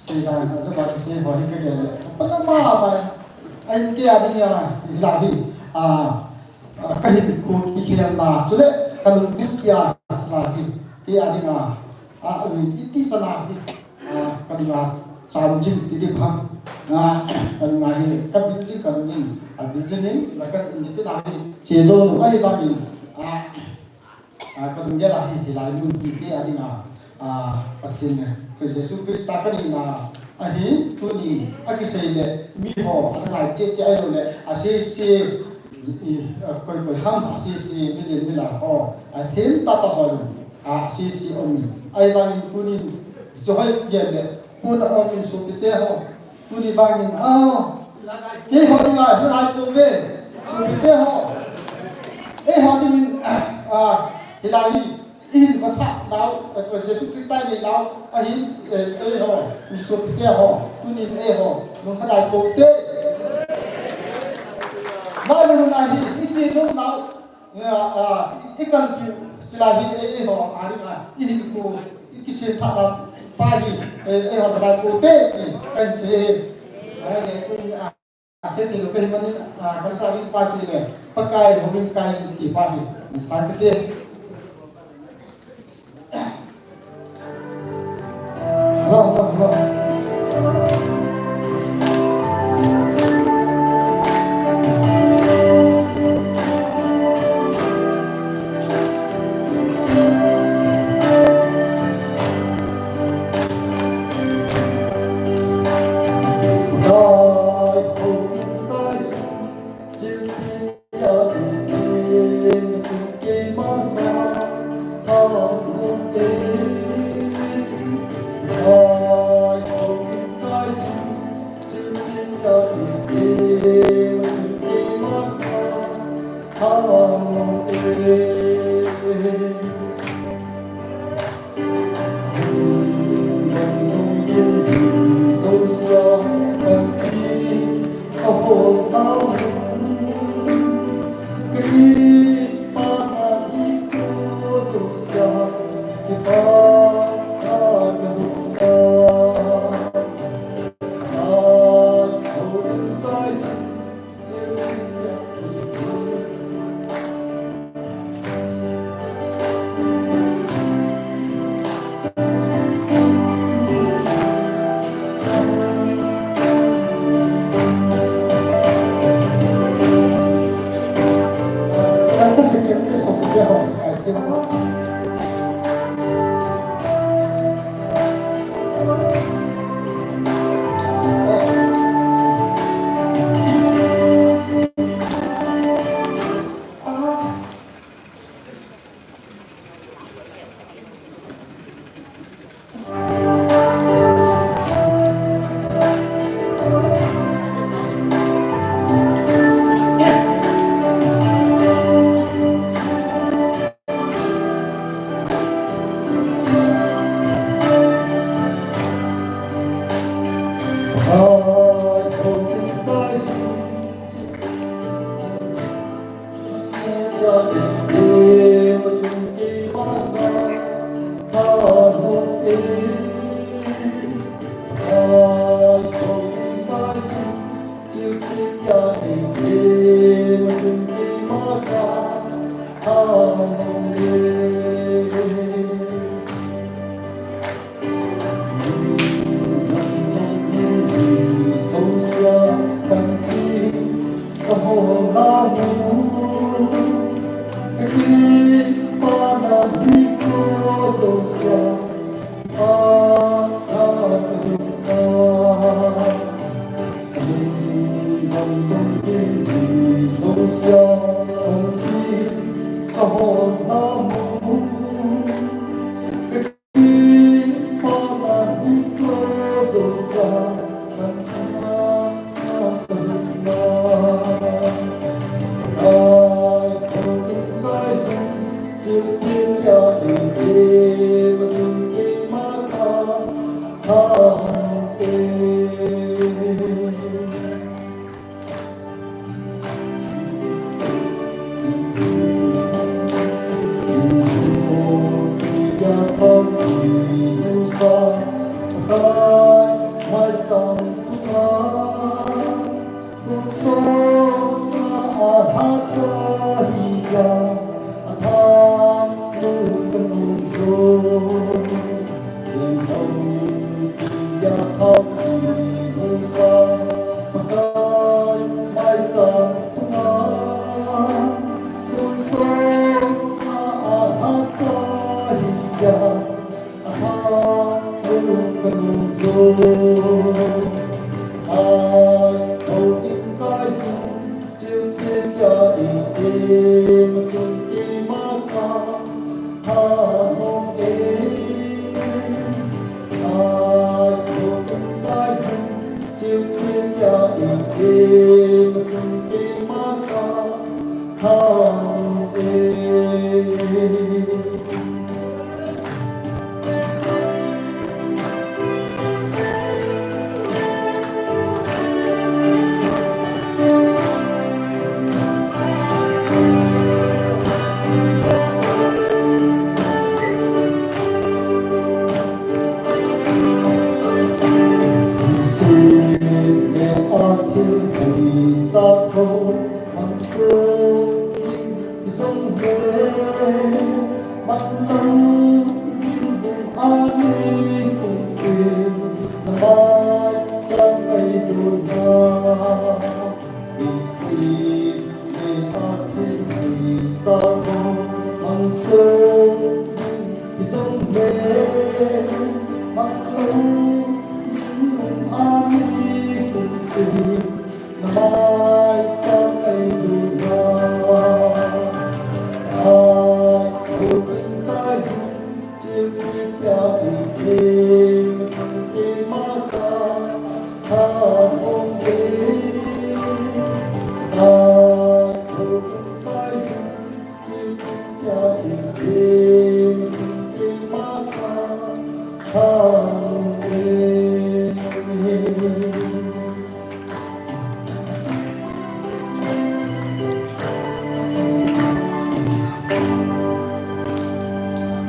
Sei dan, ah, jaba ka sei ho hi ka gel le. Ka pan ma ma. Ahin kei a dinga hilai hi, a, a, ka hinkho kikhelna, chule ka lungtup pia hilai hi, kei a dinga, a, um, iti chana hi, a, ka dinga cham jing ti di pha, a, ka dinga hi, ka bil jing ka lungin, a bil jing in, la ka in ti na hi, che jo lo, ahivangin, a, A, ka lunggel a hi, hilai mun hi kei a dinga, a, Pathen, Khrist Jesu Christa ka neina ahi, tuni a kisei le miho, a thalai cheh cheh ahilou le, a sese, i, a, koi koi ham, a sese, milen milar ho, a them tah tah ho, a sese um in. Ahivangin tunin, chu hoi gel le, puna um in sopite ho, Tuni vangin, a, keiho dinga hilai pouve, sopite ho. Eiho dingin, a, hilai hi, i hinkho thah nau, eh, Jesu Christa i nei nau, ahin, eh, eiho, mi sopite ho, tunin eiho, lungkhat nai poute. Vale mun a hi, i chin lou nau, A, a, i, i kalpiu, chulai hi, ei, eiho, a, ring a, i hinkho, i kisem thah na, pa hi, ei, eiho, lai poute, ti, kan sei, a, le, tun, a, a, sei thei lou, ka hi manin, a, kan sa ring pa ti le, Pakai, houin kai, ti pa hi, ni sa kite.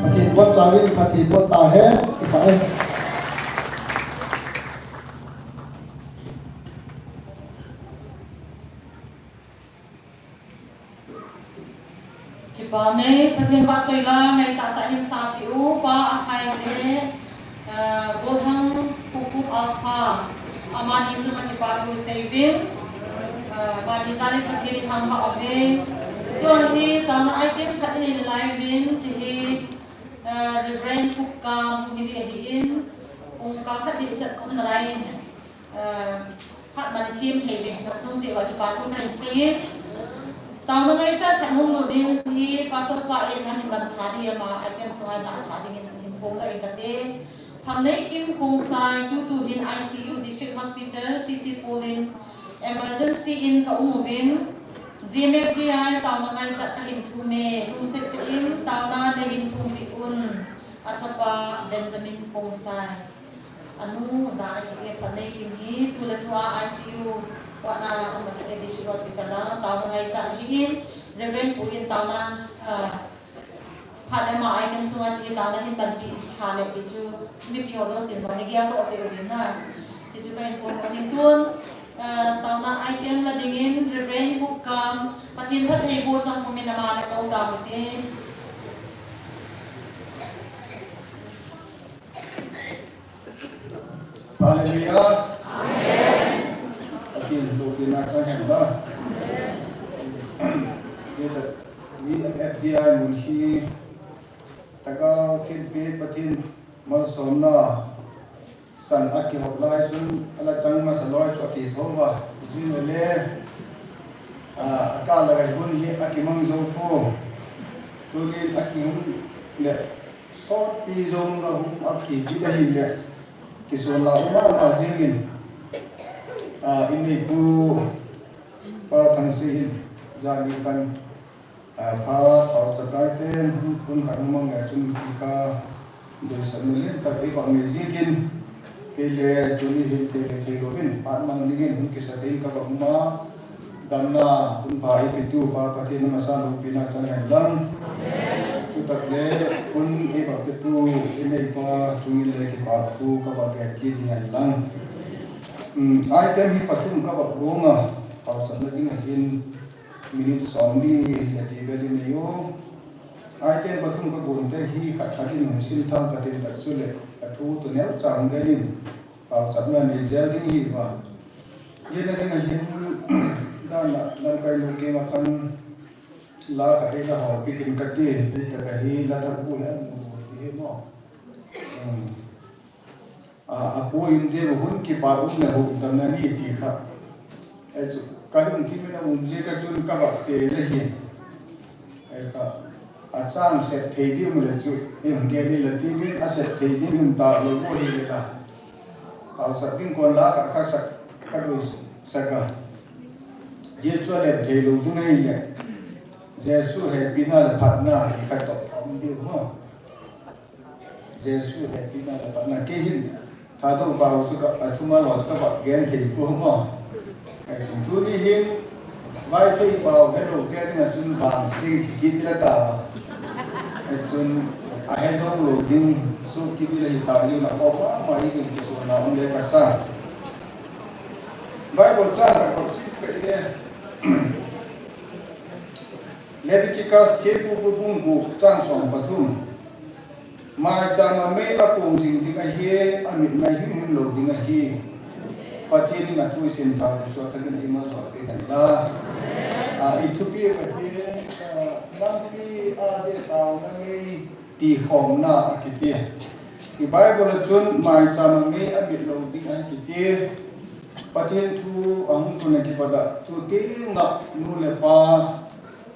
Pathen phat changin phatthei boh tahen, kipah e. Kipah e, Pathen vahchoi la, ngaitah tah in sapi u, Pa Akhai le, eh, Golhang Kukup Alpha, amani chunga kipa thu seiyuvin, eh, amani jal in Pathen in thangvah uve. Tua hi, taona item khat in eilai uvin, hiche hi, eh, Reverend Kukkam, hung hi ding ahin, pungkal khat hi chet um nalai in. Ah, phat man thim thei ve, nachung cheh uva kipa thu kahin sei e. Taona ngaichat khat hung lut in, hiche hi Pastor pa in ahin ban tha ding, ama item sunga ahin lah tha dingin ahin phong doh in kate. Phalneikim Khongsai, tutu hin I C U District Hospital, C C Paul in emergency in ka um uvin, G M F D I taona ngaichat kahin thum e, lungset tah in taona neihin thum peh un, achapa Benjamin Khongsai. Anu dan ahi e, Phalneikim hi tu le thua I C U ward a um ahi e, District Hospital a taona ngaichat ahin, Reverend pu in taona, ah, phat le ama item sunga hiche taona hin ban peh tha le ti chu mipi ho jousen vang nagel toh cheh uvin na. Hiche chu kahin phong u ahin, tun, ah, taona item la dingin Reverend Kukkam, Pathen phattheiboh chang pumin ama le kou tau hite. Hallelujah. Amen. Pathen lopina chang hen ba. Amen. F D I mun hi Lhagao Thempu Pathen malsomna san akihop lai chun, ala chang masa loi chu akitho uva. Jing le, ah, akal le hun hi akimang jou poi. Tunin akihung le, sotpi jong la hung a kiti ahile, kison la um mama jingin, ah, inei pu Pa Thangsei hin, jani khan, ah, pha pauchap lai ten, hun khat hung mang le chun ti kha, deisahna len tak ei vah nei jingin, kei le tuni hin thei le thei louvin, phat mang dingin hung kisa thei in ka vah um a, Damna hun pha eipetu Pa Pathen amasa lopina chang hen lang. Chutah le hun eivah petu ineipa chungin le kipa thu kavah gen kit ding hen lang. Um, item hi pathum kavah gong a, pauchapna ding ahin minute somli le ti vel inei u. Item pathum kagon te hi khat khat in hung sim thang katin tah chule kathu tu neo cha hung gen in pauchapna nei jel ding ahi uva. Hijeh a hin, dan a, lamkai nu kiang a khan, la khat hi la houpi kin kati, hita kahi la thak bu hi an mu hi mo. Hmm. A, apu in dia hun kipa um le hukdamna ni ti kha. Ei chu, ka lungthim in aum jeh a chun ka vak te le hi. Ei kha, achang sep thei ding um le chu, ei hung gen ni le ti vin, asep thei ding um ta lo vo hi le la. Pauchap ding kon la kha kha sak, ka doi sak a. Jesu a lem thei lo ding ahi le. Jesu hepina le phatna ti kha toh um ding ho. Jesu hepina le phatna kei hin. Thadou pau chu ka, a chunga lo chu ka vak gen thei poi mo. Ka sin tuni hin, Vaiphei pau helou te ding a chun vang sing ki kit la ta. A chun a he jong lo ding su ki bi la hi ta li na ko ma ma i ding ko so na um le ka sa. Bible chang ka ko si ka i le. Leviticus thempu bu bung gup chang som pathum. Maicham a mei a kong jing ding ahi, a mit mai him him lo ding ahi. Pathen in a thu i sim thei chu a thakin i mal thot pe kan ta. A, i thupi ka pi, a, lampi a de tao na mei ti khomna a kiti. I Bible a chun maicham a mei a mit lo ding ahi kiti. Pathen thu a hung tun a kipat a tu te nga nu le pa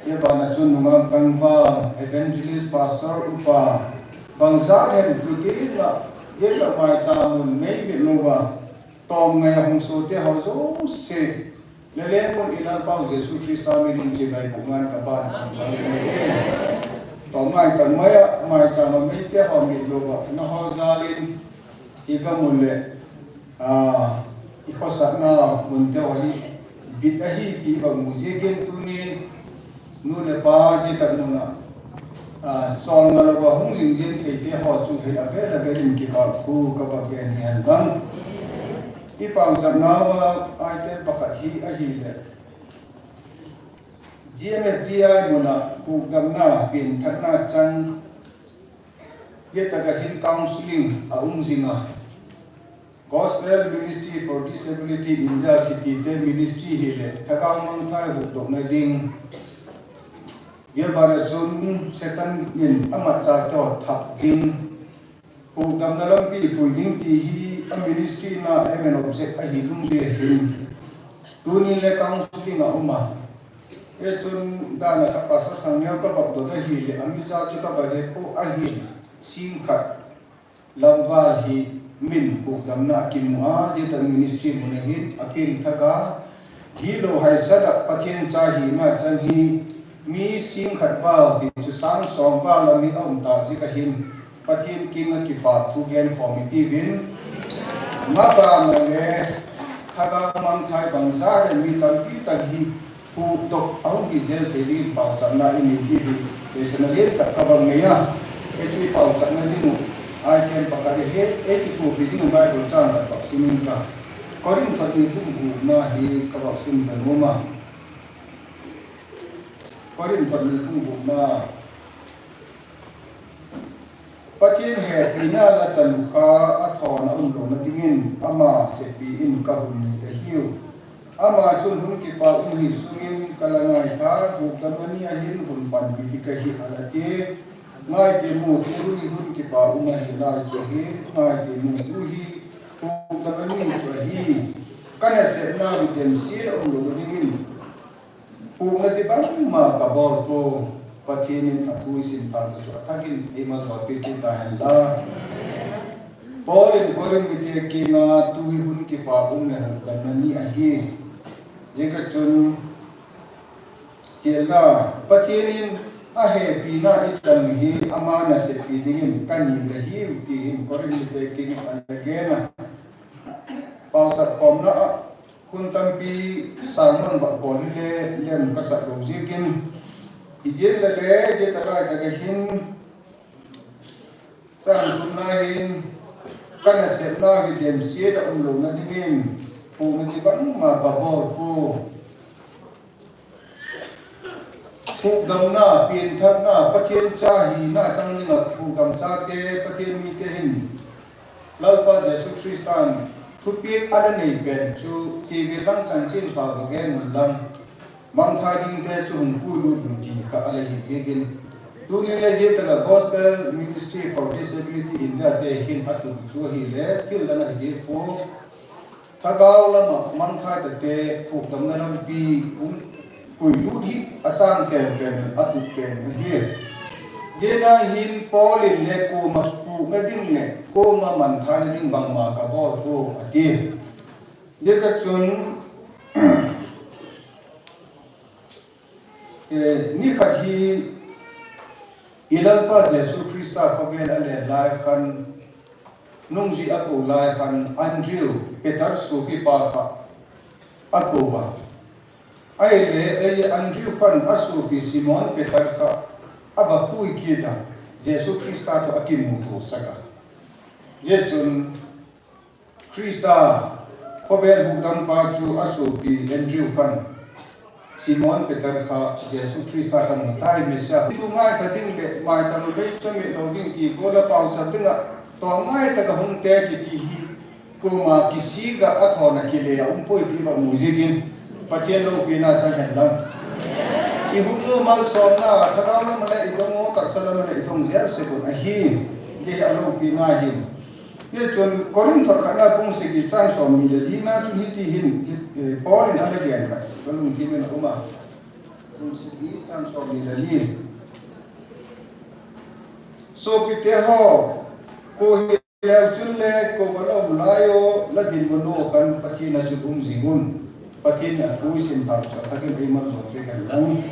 Hia bana chun nungak tangval, evangelist, pastor, upa, bangzah hen tu te la, jeh la maicham mun mei mit louva, tom ngai a hung so te ho jouse, le le mun i Lalpau Jesu Christa min in chibai pu ngan ka ban tangval ngai e. Tom ngai tang mai a, maicham a mei te ho mit louva, na ho jal in, i ka mun le, a, i khosahna mun te ho hi, bit ahi ti i va mu jeh in tunin, nu le pa jeh tak mun a, a, chol ngal louva hung jing jing thei te ho chu hi a vel a vel in kipa thu ka va gen hi hen lang. I pauchapna uva item pakhat hi ahi le. G M F D I mun a hukdamna, pengthatna chang Hia taka hin counseling a um jing a. Gospel Ministry for Disability India kiti te ministry hi le thagau mangthai hukdokna ding. Hia bana chun Satan in a matcha to thap ding. Hukdamna lampi pui ding ti hi a ministry na aim and object ahi dungjuiya hin. Tunin le counseling a um a. Hichun dana ka pastor sang neo ka vak dot ahi le, a mi cha chu ka vak he po ahi, sing khat lamval hi min hukdamna a kimu a, jeh ta ministry mun a hin a pengthah a, hilou haisat a Pathen cha hina chang hi, mi sing khat val ti chu sang som val a mi a um ta jeh a hin, Pathen kiang a kipa thu gen khom i ti uvin. Mabana le thagau mangthai bangzah le mi tampi tak hi hukdok a hung hi jel thei dingin pauchapna i nei ti hi. Kei sana lien tak ka vang nei a. Kei chu i pauchapna ding u. Item pakhat hi, ei kithopi ding u Bible chang khat vak sim in ka. Korinth thot ni bung gupna hi ka vak sim tha nom a. Korinth thot ni bung gupna. Pathen hepina lachan u kha a thon a um louna dingin ama sepi in ka hun nei ahiu. Ama chun hun kipa um hi sungin ka la ngaitha, hukdamna ni a hin hun panpi ding ka hi a la ti. Ngaite mu, tu hi hun kipa um ahi lai chu ahi, ngaite mu, tu hi hukdamna ni chu ahi. Ka nasepna u demsel a um louna dingin Pukna ding bangma ka bol poi, Pathen in a thu i sim tah chu a thakin ei malsompi kit ta hen la. Paul in Corinth mite kiang a tu hi hun kipa um le hukdamna ni ahi. Jeh a chun, chel la, Pathen in a hepina i chan hi ama nasep pi dingin ka nei ahiu ti hin Corinth mite kiang a a na gen a. Pauchap khomna a, Hun tampi sermon bol hi le lem ka sah lou jeh in. Hijeh in le le, jeh a lai tak a hin, chang thumna hin, ka nasepna hi demsel a um louna dingin, pukna ding bangma ka bol poi. Hukdamna, pianthakna, Pathen cha hina chang dinga hukdam chate, Pathen mite hin Lalpa Jesu Christan thupeh a la nei pen chu, hiche lang chanchin pha ka gen un lang, mangthai dingte chu hung puilut un ti kha a la hi jeh in. Tuni le jia taka Gospel Ministry for Disability India te hin atup chu ahile, thil dang ahi deh poi. Lhagao lama mangthai tate phuhdamna lampi um puilut hi achang tel pen atup pen ahi. Jia hin Paul in le koma phuhna ding le koma mangthai na ding bangma kabol poi ati. Jia chun Eh, nikhat hi i Lalpa Jesu Christa khovel alen lai khan, nungjui akou lai khan Andrew, Peter sopipa kha akou a. Ahile, eh, Andrew khan asopi Simon Peter kha avapui kit a, Jesu Christa toh akimuto sah a. Jia chun Christa khovel hukdampa chu asopi Andrew khan Simon Peter kha Jesu Christa kamu tai, Messiah thu ngaitha ding le maicham vei chomit lou ding ti kola pauchap dinga toh ngaitah a hung te kiti hi koma kisik a athona kile a um poi ti vamu jingin Pathen loupina chang hen lang. I hung u malsomna, thagau lama le i dong u, taksa lama le i dong jel seh un ahi. Jia hi aloupina ahi. Hijeh chun Corinth khatna bung sagi chang somni le li na chun hiti hin, hi, eh, Paul in ana gen khat, kalungthim in aum a. Bung sagi chang somni le li. Sopite ho, koi hileu chun le, kou va la um lai o, la dinmun u khan Pathen a chun um jing un. Pathen a thu i sim tah chu, a takin ei malsompi hen lang.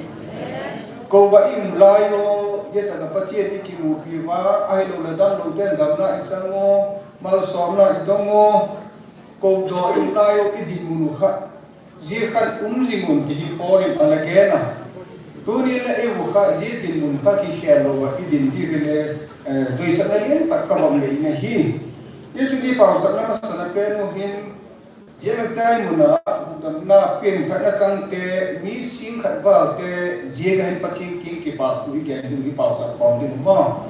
Kou va i um lai o, jia taka Pathen i kimupi uva, ahilou le damlou ten damna i chang u, malsomna i dong u, kou doh i um lai o, i dinmun u kha. Jia khan um jing un ti hi Paul in ana gen a. Tuni le i u kha, jia dinmun kha kikhel lou va i din ti vele, eh, doisahna lian tah ka bang le i na hi. Hijeh chun i pauchapna masana pen u hin, Jia maitai muna, hukdamna pengthahna chang te, mi sing khat val te, jia kahin Pathen kin kipa thu i gen ding i pauchap khom ding mo.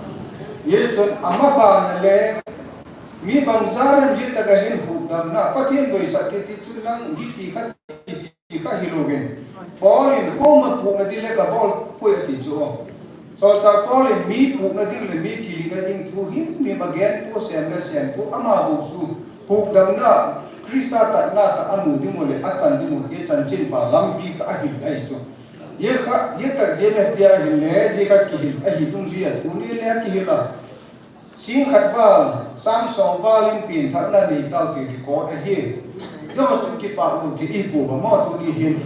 Hijeh chun ama bana le, mi bangsa lam jia taka hin hukdamna, Pathen doisah kiti chu nang hiti kha, hiti kha hilouvin. Paul in koma phuhna ding le kabol poi ati chu. Solchah Paul in mi phuhna ding le mi kilihna ding thu himhim agen poi, sem le sem poi, ama bou chu hukdamna, Christa tatna kha amu ding u le achan ding u ti chanchinpa lampi kha ahil ahi chu. Jia kha, jia kha jia le tia ahil le, jia kha kihil ahi dungjui a tuni le akihil a. Sing khat val, sang som val in pengthahna nei tau ti record ahi. Jia chu kipa lou thei i poi va mo tuni hin.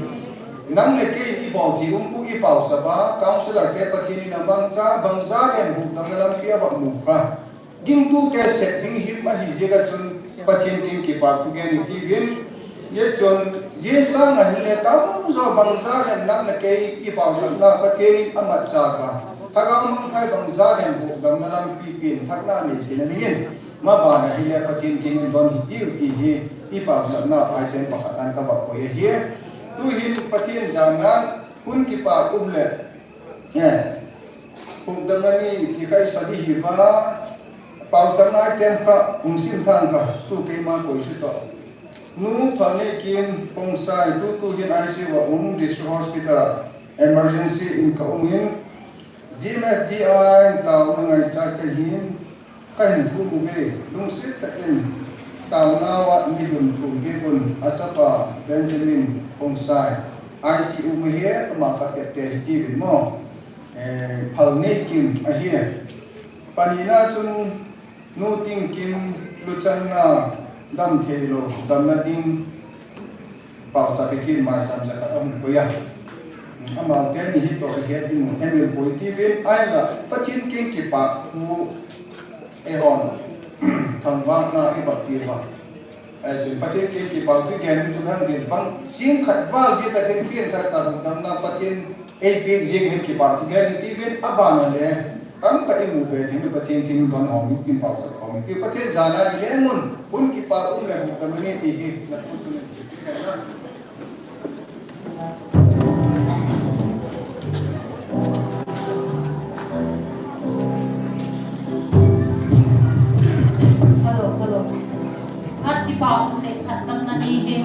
Nang le kei i bol thei um poi i pauchap a, counselor te Pathen in amangcha, bangsa le hukdamna lampi ava mu kha. Gingtu te sep ding him ahi jeh a chun Pathen kin kipa thu gen i tiuvin. Hijeh chun, jia sang a hin le tamjo bangsa le nang le kei i pauchapna Pathen in amatcha a. Lhagao mangthai bangsa le hukdamna lampi pengthahna nei theina dingin. Mabana hin le Pathen kin in don hitiu ti hi i pauchapna item pakhat nan kava koi ahi. Tu hin Pathen jana hun kipa um le Eh, hukdamna ni ti kha i sa ding ahi va, pauchapna item kha, hung sim thang kha, tu keima koi su to. Nu Phalneikim Khongsai, tu tu hin I C U a um, District Hospital a, emergency in ka um in, G M F D I taona ngaichat ka hin, Ka hin thum uve, lungset tah in taonau a ni lhun thum bep un achapa Benjamin Khongsai, I C U ma hi ama kha pet pet hi tiuvin mo, eh, Phalneikim ahi. Panina chun Nu Tingkim luchangna dam thei lou, damna ding Pauchap i kin maicham jakhat ahung koi a. Amau te ni hi toh i het ding u, hemil poi tiuvin, ahinla Pathen kin kipa thu eihon thangvahna i bol pi uva. Ahi chun Pathen kin kipa thu gen ding chun han gen bang, sing khat val jia tah in pengthah tah hukdamna Pathen ei peh jeh hin kipa thu gen i tiuvin, abana le Tamtah i mu be thei, Pathen kin don hom in tin pauchap hom in ti, Pathen jana i leng un, hun kipa um le hukdamna ni ti hi, na thu tu ni ti hi na. Hello, hello. Hat kipa um le, hat damna ni hi.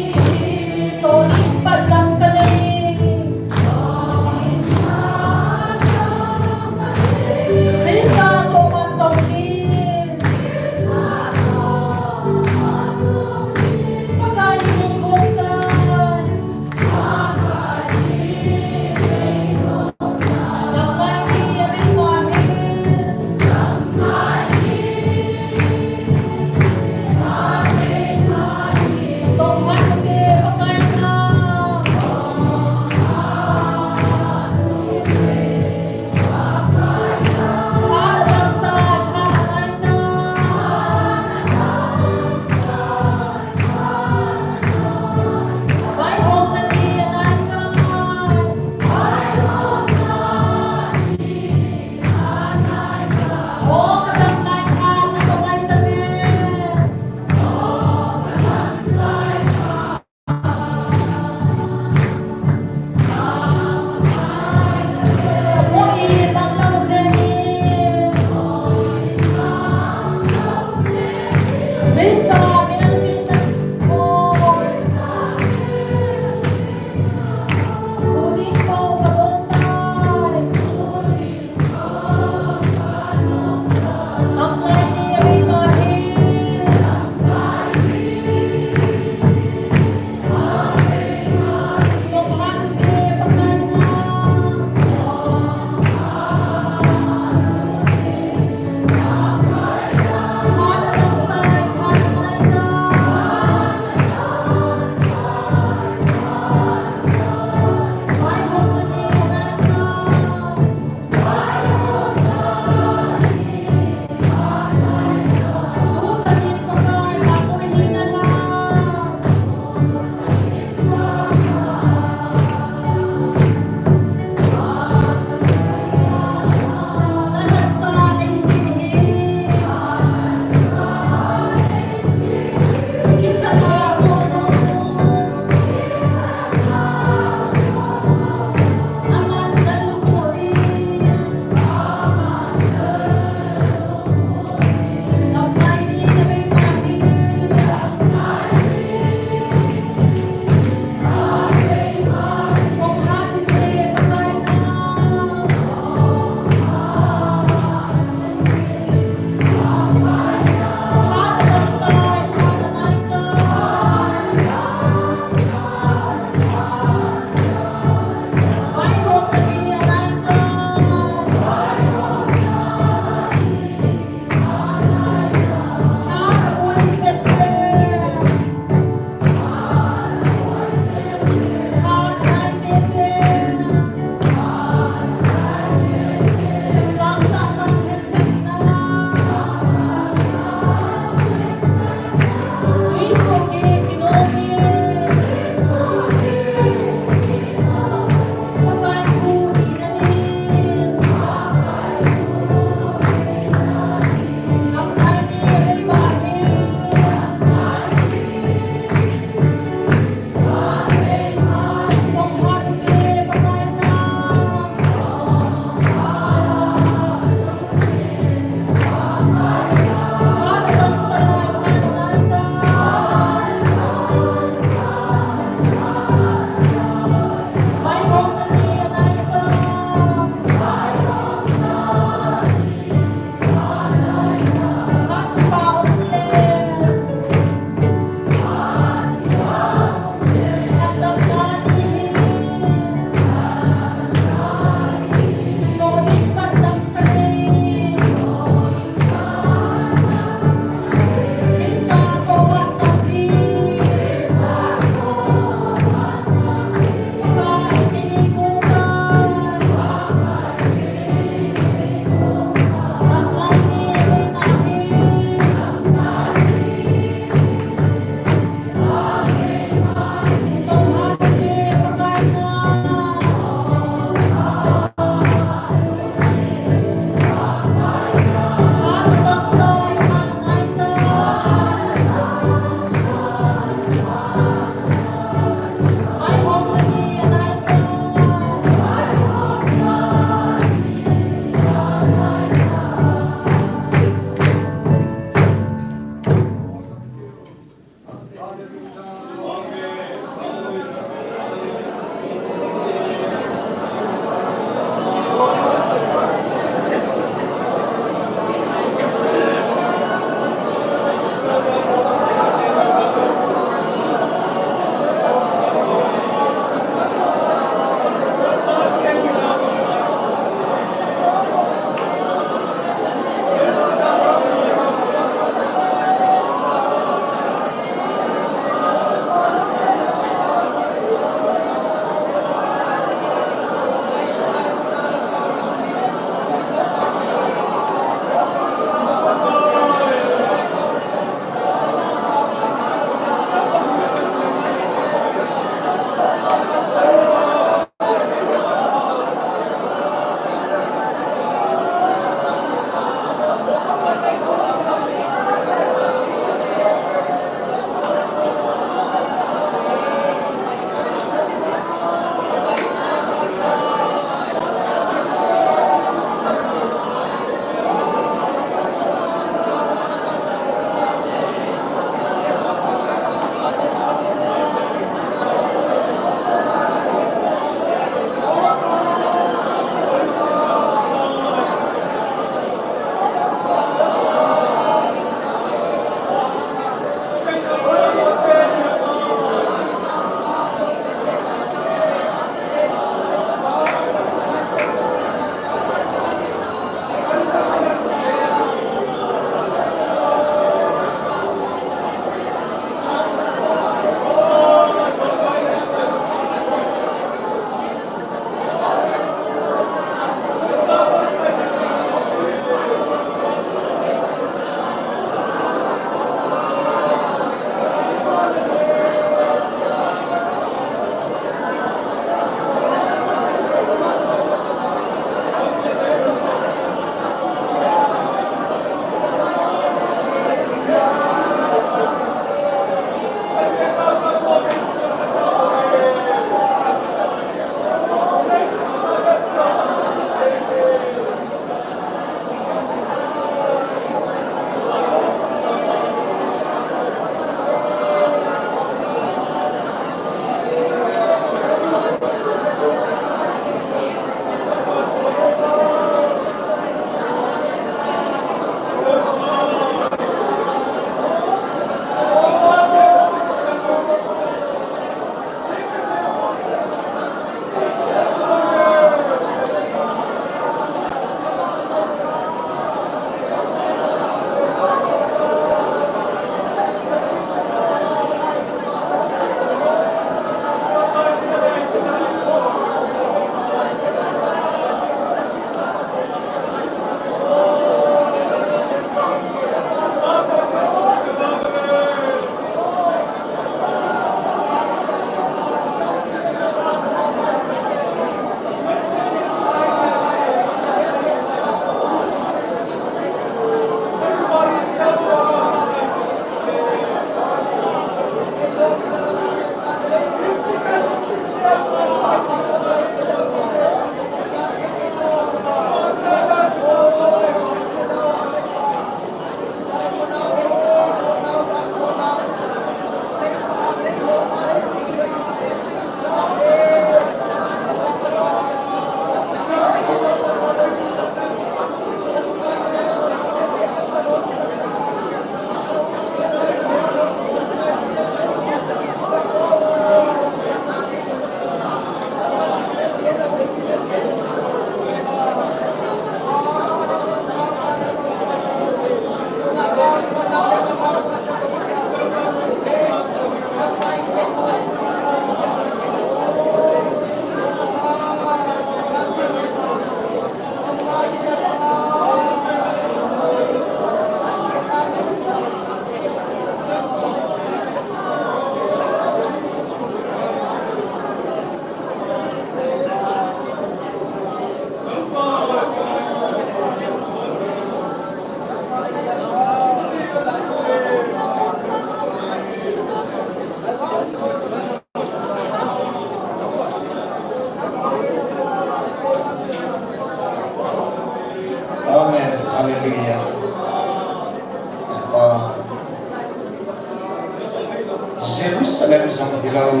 Jerusalem jong hilou,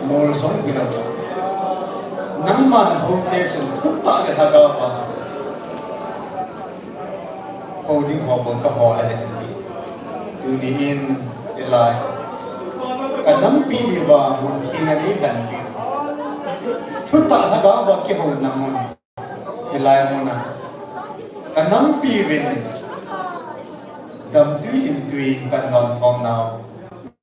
mol jong hilou. Nangma nahoute chun thutah le lhagao a hou ding ho bou kahol ahi ati. Tuni in hilai kanampi diuva mun theng a neidalpi. Thutah lhagao a kihou namun. Hilai muna kanampi uvin damtui hintui kandon khom nau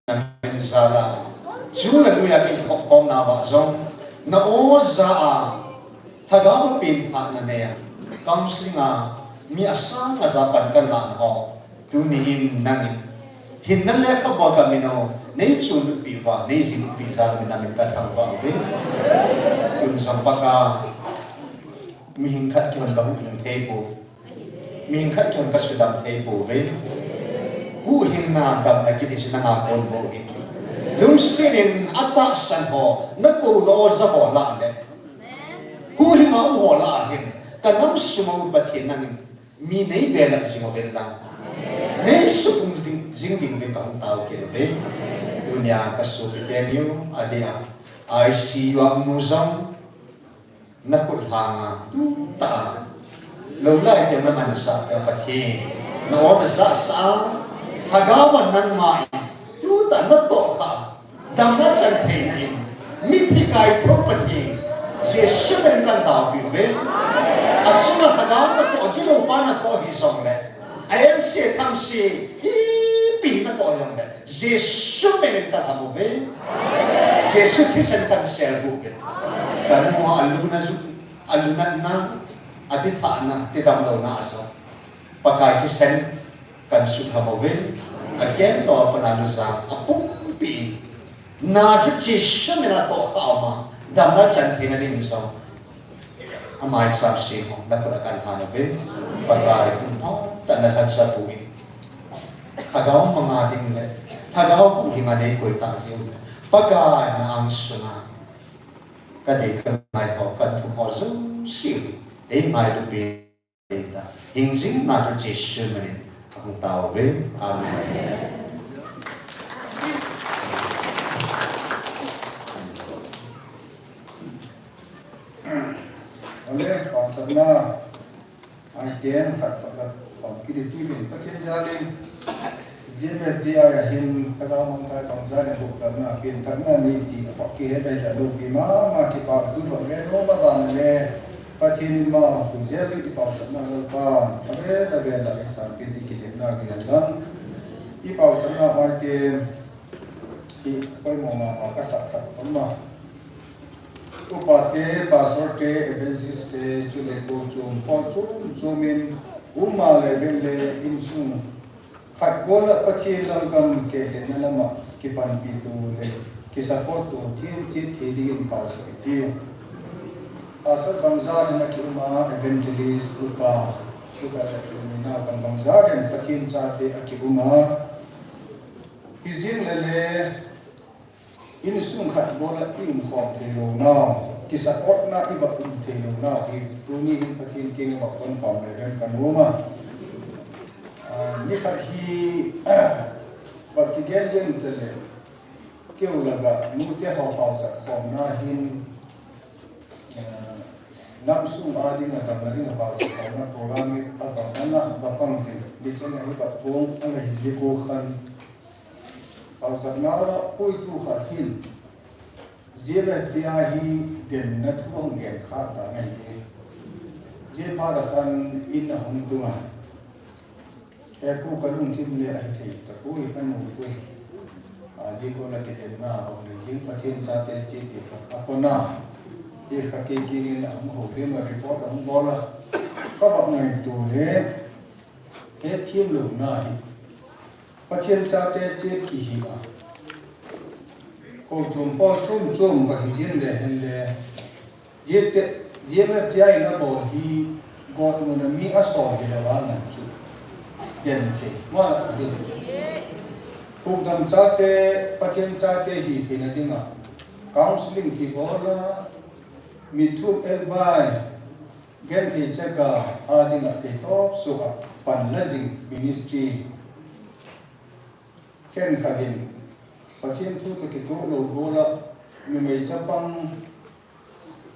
namin jal a, chule lui a kihou khom nauva jong na-o ja a, lhagao a pengthah nanei a, counseling a mi asang aja pan kalah ho. Tuni in nangin hinna lekhabua kamin u neichunpi uva, neijinpi jal in namin kathangvah uve. Tun jong Pakai, mihing khat kihon kahuhhing thei pouve. Mihing khat kihon kasudam thei pouve. Huhhingna damna kiti chu nanga kon bou ahi. Lungset in atahsan ho, nakou lo ja ho lah le, huhhing a um ho lah a hin, kanam sung u Pathen nangin mi neibelap jing uvin lang, neisukung ding, jing ding uvin kahung tao kit uve. Tunia kasopi teni u, adeh a I C U a um nu jong, nakhut lhang a, tutah a, lou lai teng namansah peh Pathen, na-o najahsah a, lhagao a nangma in tutah natohkhah a, damna chan theina in, mithi kaithou Pathen, Jesu min in kataopi uve. Achunga lhagao natoh, agilou pa natoh hijongle, a-eng se, thang se, ipi natoh hijongle, Jesu min in kalham uve. Jesu thisan kansel uve. Kanu a alunat ju, alunatna, adithahna, tidamlouna a jong Pakai thisan kansutlham uve. Akeng toh a pat a lujang apumpi in, na chu Jesu min a tohkhah a um a, damna chan theina ding jong amaicham se ho nakhut a kalhan uve. Pakai, tumphat tah a nalhacha poi. Lhagao manga ding le lhagao huhhing a neikoi tah jeh u le, Pakai, na-ang sunga kadei kangai ho, kathum ho jouse eingailu peh ta. Hingjing na chu Jesu min in kahung tao uve. Amen. Ale, pachatna item khat pat la pang kit uvin, Pathen jal in J M F T I a hin thagau mangthah bang jal in hukdamna, pengthahna nei ti apha kihet ahi jeh a loupi mama, kipah thu bang gen nom a ban le Pathen in ma thu jel in i paosatna Lalpa, avel avel a i sanpeh in i kidemna kihen lang. I paosatna item hi poimo mama kasah khat um a. Upa te, pastor te, evangelist te, chule kochom, pawl chom chom in, um a le vel le insung khat bol a Pathen lalgam kehena lam a kipanpi to le kisupport to, thil thil thei ding in paosah i ti. Pastor bang jat in a ki um a, evangelist, upa, upa le upa, naoban bang jat in Pathen chate a ki um a. Hijeng le le, insung khat bol a i umkhom thei lou nau, kisupport na i va um thei lou nau hi tuni hin Pathen kiang a va kon pam le ven ka nom a. Ah, ni khat hi, va kigen jeng te le, keu la ga, nu te ho paosat khomna hin, ah, nam sung a ding a damna ding a paosat khomna program hi a va na va pang jing, ni chen a hi va kong a la hi ji ko khan. Paosatna a puitu khat hin, J M F T I hi denna thu hung gen kha ta na hi. J F T I khan in a hung tung a. He pu ka lungthim le ahi thei ta pui ka nu pui. A ji ko la kidenna a hung le jing Pathen chate chi ti kha a kona. I kha ke ki in a hung ho le ma report a hung bol a. Ka ba ngai tu le. He thim lo na hi. Pathen chate che kihi a. Kochom pawl chom chom va hi jin le hen le. Jete, J M F T I in a bol hi God mun a mi a sol hi le va ngan chu. Den thei, ma a den. Hukdam chate, Pathen chate hi theina ding a. Counseling kibol a, mi thum elbai, Genthei cheka a ding a thei tawp suh a pan la zing ministry. Khenkhat in Pathen thu toh kitoh lou ho la, numei chapang,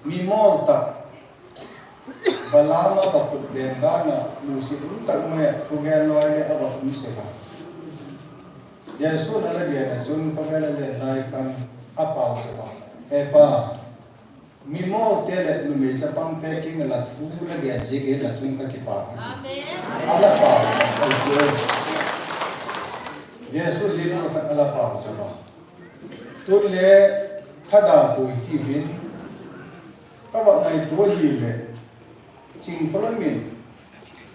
mimol tah, Balaam a va khut beng dan a, lungset um tah mai a, thugen loi le a va um sek a. Jesu in a la gen a chun, khovel a len lai khan a pao sek a. He Pa, mimol te le numei chapang te kiang a la thu na gen jeh in la chung ka kipah a ti. Amen. A la pao sek a. Jesu jeh in khat a la pao sek a. Tun le thada pui ti vin, ka va ngaito hi le, Chingpolamin,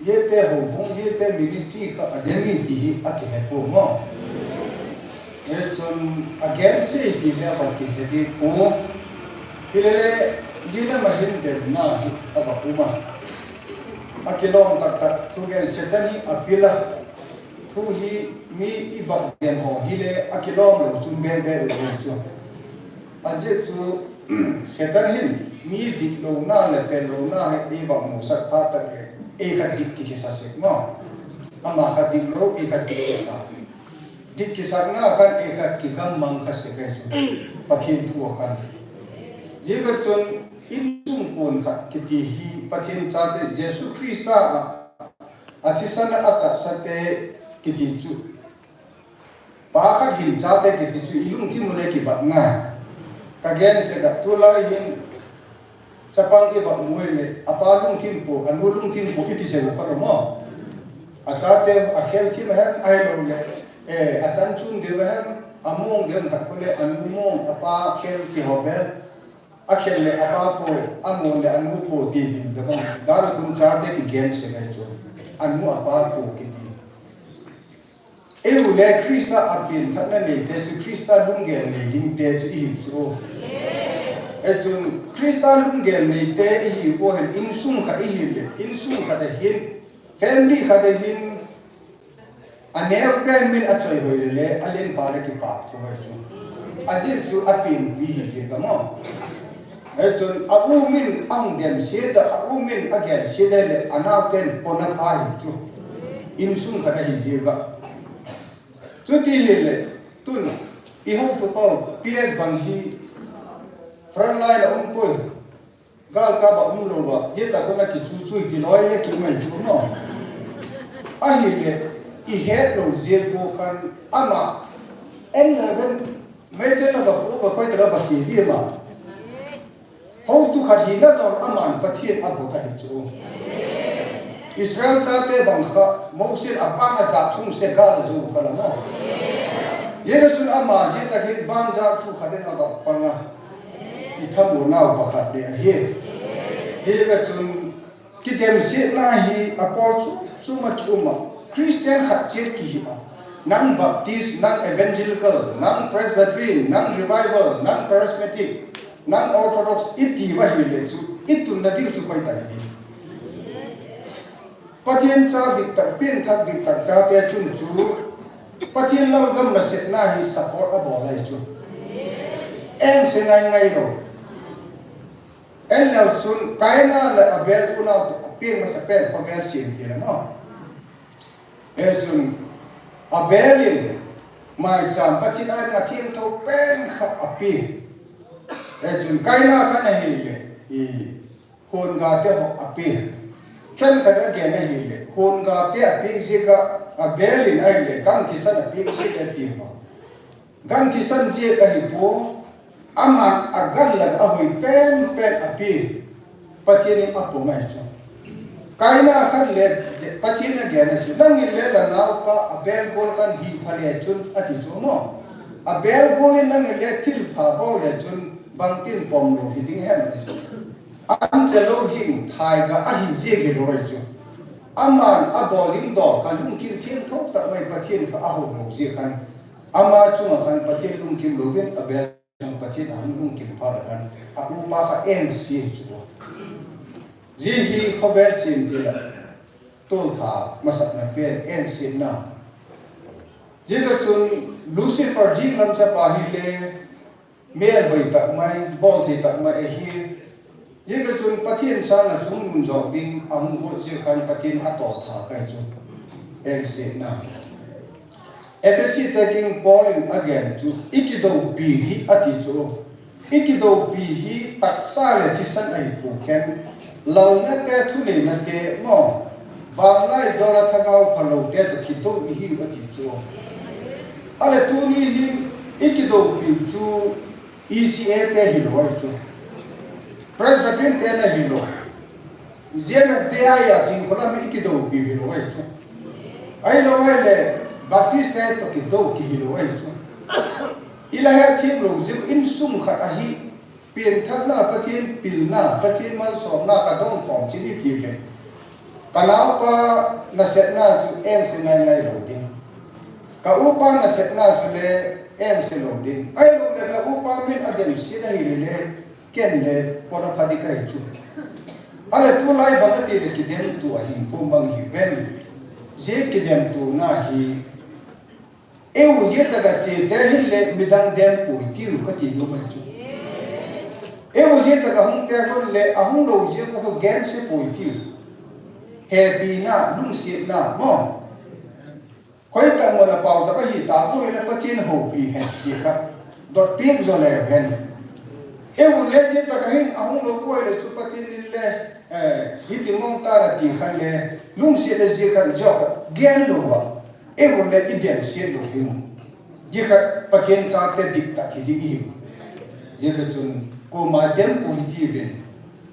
jete houbung, jete ministry kha a dem mi ti hi a kihe poi mo. Hichun a gen sei ti le a va kihe di poi. Hi le le, jina ma hin dem na hi a va um a. A kilom tak tak, thugen Satan hi a pil a. Thu hi mi i va gen ho hi le, a kilom lou chun beng beng u chu. A jeh chu, Satan hin, mi dik louna le fel louna hi, i va mu sak phat tak le, ei kha dik ki kisa sek mo. Ama kha dik lou, ei kha dik kisa. Dik kisakna khan ei kha kigam mang kha sek e chu. Pathen thu a khan. Jeh kha chun, insung kon khat kiti hi, Pathen chate Jesu Christa a, a thisan a tahsa te kiti chu. Pa khat hin chate kiti chu i lungthim u le kibat ngai. Ka gen sek a, tulai hin chapang i va mu le, a pa lungthim po, a nu lungthim po, i ti sek u kha lo mo. A chate a khel thim a hem, ahilou le, eh, a chan chun deu a hem, a mong deu khat khu le, a nu mong, a pa khel ti ho bel. A khel le a pa po, a mong le a nu po ti ding da bang. Dan a kun chate kigen sek ahi chu. A nu a pa po kiti. Eiho le Christa a pianthahna neite chu Christa lunggel nei dingte chu i hi chu. Hichun Christa lunggel neite i hi u hen insung khat i hi le, insung khat a hin, family khat a hin, a neo pen min a choi hoi le le, a len pa le kipah thu hoi chu. A jeh chu a pianpi hi jeh ka mo. Hichun a u min a hung dem se da, a u min a gen se da le, a nao ten pon a pha hi chu. Insung khat a hi jeh ka. Chuti hi le, tun, i ho tu pau, P S bang hi, front line a um poi. Gal ka ba um lou va, ye ta ko na ki chu chu ti loi le ki men chu no. Ahi le, i het lou jeh ko khan ama, en na ven, mei te na ba ko ba koi ta ba ki di ma. Ho tu khat hi na ta aman Pathen a bo ta hi chu. Israel chate bang kha, Moses a pa na ja chung se ka la ju ka la no. Ye na chun ama, ye ta hi ban ja tu khat na ba pa nga. I thamuanau pakhat le ahi. Hijeh a chun kidemsetna hi apol chu, chu ma ki um a. Christian khat chet kihi a. Nang Baptist, nang Evangelical, nang Presbyterian, nang Revival, nang Charismatic, nang Orthodox, i ti va hi le chu, i tunna diu chu koi ta hi. Pathen cha dik tak, pianthah dik tak chate chun chu, Pathen lalgam nasepna hi support a bol ahi chu. Eng se ngai ngai lou. En leu chun, Kaina le Abel unau tu, a piang masa pen khovel sem ti le mo. Hichun, Abel in, maicham Pathen a, a thiangtho pen kha a pe. Hichun, Kaina khan ahi le, i, Hon ga te ho a pe. Khen khat a gen ahi le, hon ga te a pe jeh a, Abel in ahi le, gan thisan a pe jeh a ti ho. Gan thisan jeh a hi po, aman a gan la a hoi pen pen a pe. Pathen in a pom ahi chu. Kaina khan le, Pathen a gen a chu, nang in le la nau pa Abel gol kan hi pha le chun a ti chu mo. Abel gol in nang in le thil pha bol le chun, bang tin pom lou hi ding hem a ti chu. An che lou hing thai ga ahi jeh hi lou chu. Aman a bol ding dol kha lungthim thiangtho tak mai Pathen kha a ho lou jeh khan. Ama chunga khan Pathen lungkim lou vin Abel chung Pathen a lungkim pha ta khan. A upa kha eng se chu. Jeh hi khovel sem ti la. Tol tha masat na pen eng se na. Jeh a chun Lucifer jing lam chapa hi le. Mel hoi tak mai, bol thei tak mai ahi. Jeh a chun Pathen sanga chungnung jong ding, a hung got jeh khan Pathen a tol tha kai chu. Eng se na. Ephesi te king Paul in agen chu, ikidoupi hi ati chu. Ikidoupi hi taksa le thisan ahi poi khen. Lalna te, thuneina te mo. Vanglai jol a thagau phalou te toh kidou ihiu ati chu. Ale tuni hin ikidoupi chu E C A te hilou ahi chu. Presbyterian te na hilou. Ziana te a ya ching kholam ikidoupi hilou ahi chu. Ahilou le Baptist te toh kidou ki hilou ahi chu. Ila he thim lou jeh insung khat ahi. Piangthakna, Pathen pilna, Pathen malsomna kadong khom chini ti le. Ka naopa nasepna chu engse ngai ngai lou ding. Ka upa nasepna chu le engse lou ding. Ahilou le ka upa min ademse na hi le le ken le pona phadi kahi chu. Ale tulai bang ati le kidemtu ahin kum bang hi ven. Jeh kidemtuna hi Eiho jeh tah a che te hin le midang dem poi tiu kati nom ahi chu. Eiho jeh tah a hung te kon le ahung lou jeh ko gense poi tiu. Hepina, lungsetna mo. Khoi tah mo na pau sa ka hi ta ko le Pathen houpi hen ti kha. Dot pek jo le hen. Eiho le jeh tah a hin ahung lou ko le chu Pathen in le, eh, hiti mong ta na ti khan le lungset le jeh khan jo gen lou va. Eiho le idemset lou ding. Jeh khat Pathen chate diktat hi ding ihi. Jeh khat chun koima dem poi hi ti ven.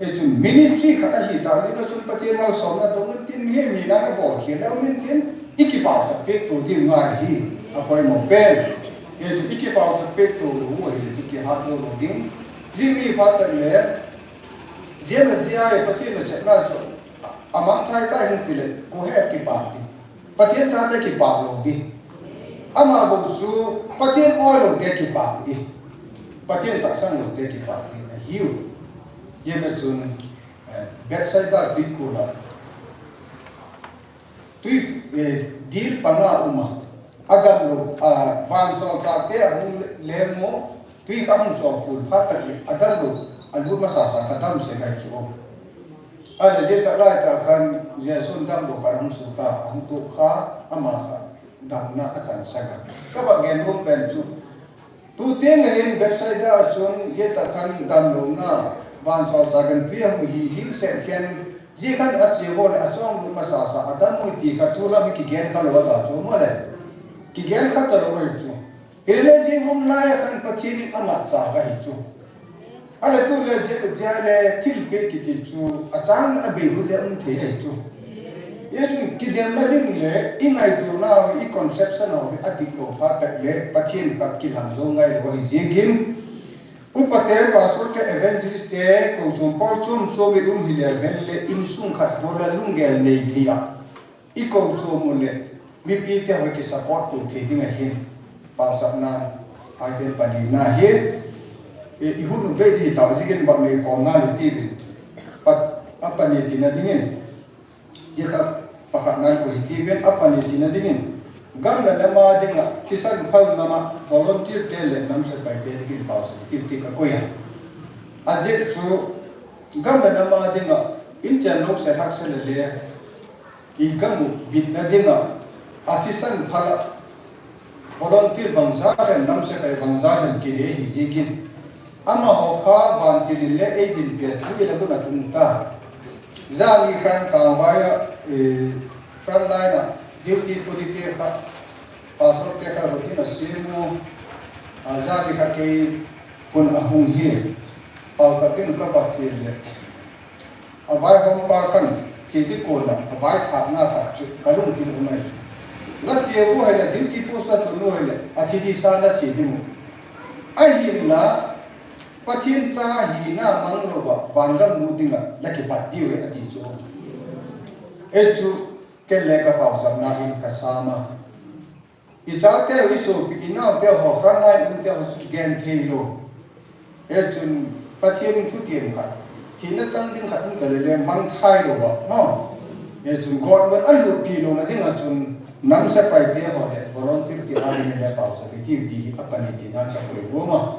Ei chun ministry khat ahi ta, jeh khat chun Pathen malsomna dong in tin mihem hina na bol khel leu min tin, ikipau chat peh to ding ngai hi, apoimo pen. Ei chun ikipau chat peh to lou u ahi, chu kihat to lou ding. Jeh ni phat tah le, jeh na dia e Pathen nasepna chu, amang thai ta hin ti le, ko he kipah ding. Pathen chate kipah lou ding. Ama bou chu Pathen oi lou te kipah ding. Pathen tahsan lou te kipah ding ahiu. Jeh khat chun, eh, Bethsaida tuikul a. Tui, eh, dil panga uma. Adam lou, ah, vansol chate ahung le, lem mo. Tui kha hung chol phul phat tah le, adam lou, alut masa sa kha damse ngai chu. Ale jeh tah lai tah khan, Jesun damlou kha hung suh kha, hung tuh kha, ama kha, damna achan sa kha. Ka ba gen lou pen chu. Tu teng hin Bethsaida a chun, jeh tah khan damlouna, vansol cha khan tui ahung hi hing se khen, jeh khan ache ho le, achong lut masa sa, adam mo ti kha tu lam kigen kha lou ta chu mo le. Kigen kha ta lou ahi chu. Hile jeh hung lai a khan Pathen in amatcha ka hi chu. Ale tu le jeh, jeh le thilpeh kiti chu achang abei hu le um thei ahi chu. Jeh chun kidemna ding le ingaitona u, i conception u adik lou phat tah le Pathen khat kilang jou ngai lou ahi jeh in. Upate, pastor te, evangelist te, kochom pau chom chom i um hi le ven le insung khat bol a lunggel nei thei a. I kochom u le, mipi te ho ki support to thei ding ahin, pauchapna, item pani na hi, e, i hun u bei di ta, jeh in vang nei khom na le ti uvin, pat, apani tina dingin, jeh khat pakhat nan ko hi ti uvin, apani tina dingin, gam le nam a dinga, thisan phal nam a, volunteer te le nam sepai te dingin pauchap ti ti ka koi a. Ajeh chu, gam le nam a dinga, India lou se thak se le le, I gam u bitna dinga, athisan phal a, volunteer bangza lem, nam sepai bangza lem kile hi jeh in. Amaho kha vantil in le eidin pia thu ila buna tung ta. Jani khan kangvai a, eh, front line a, duty pu te kha, pastor te kha routine a simu, a jani kha kei hun ahung hi, pauchap in ka Pathen le. Avaihom pa khan, che ding kon a, avai thah na khat chu, ka lungthim um ahi. La che u hile, duty post la tun u hile, athi disa la che ding u. Ahinla, Pathen cha hina mang lou va, vangam mu dinga, la kipat diu e ati chu. E chu, ken le ka pauchapna in ka sama. I chate, i sopi, i naote ho, front line umte ho chu gen thei lou. Hichun Pathen thutep khat, thina tang ding khat um ta le le mangthai lou va, no? Hichun government a lutpi louna dinga chun nam sepai te ho le volunteer te a ding le pauchap i tiu ti hi apani tina ka koi lou ma.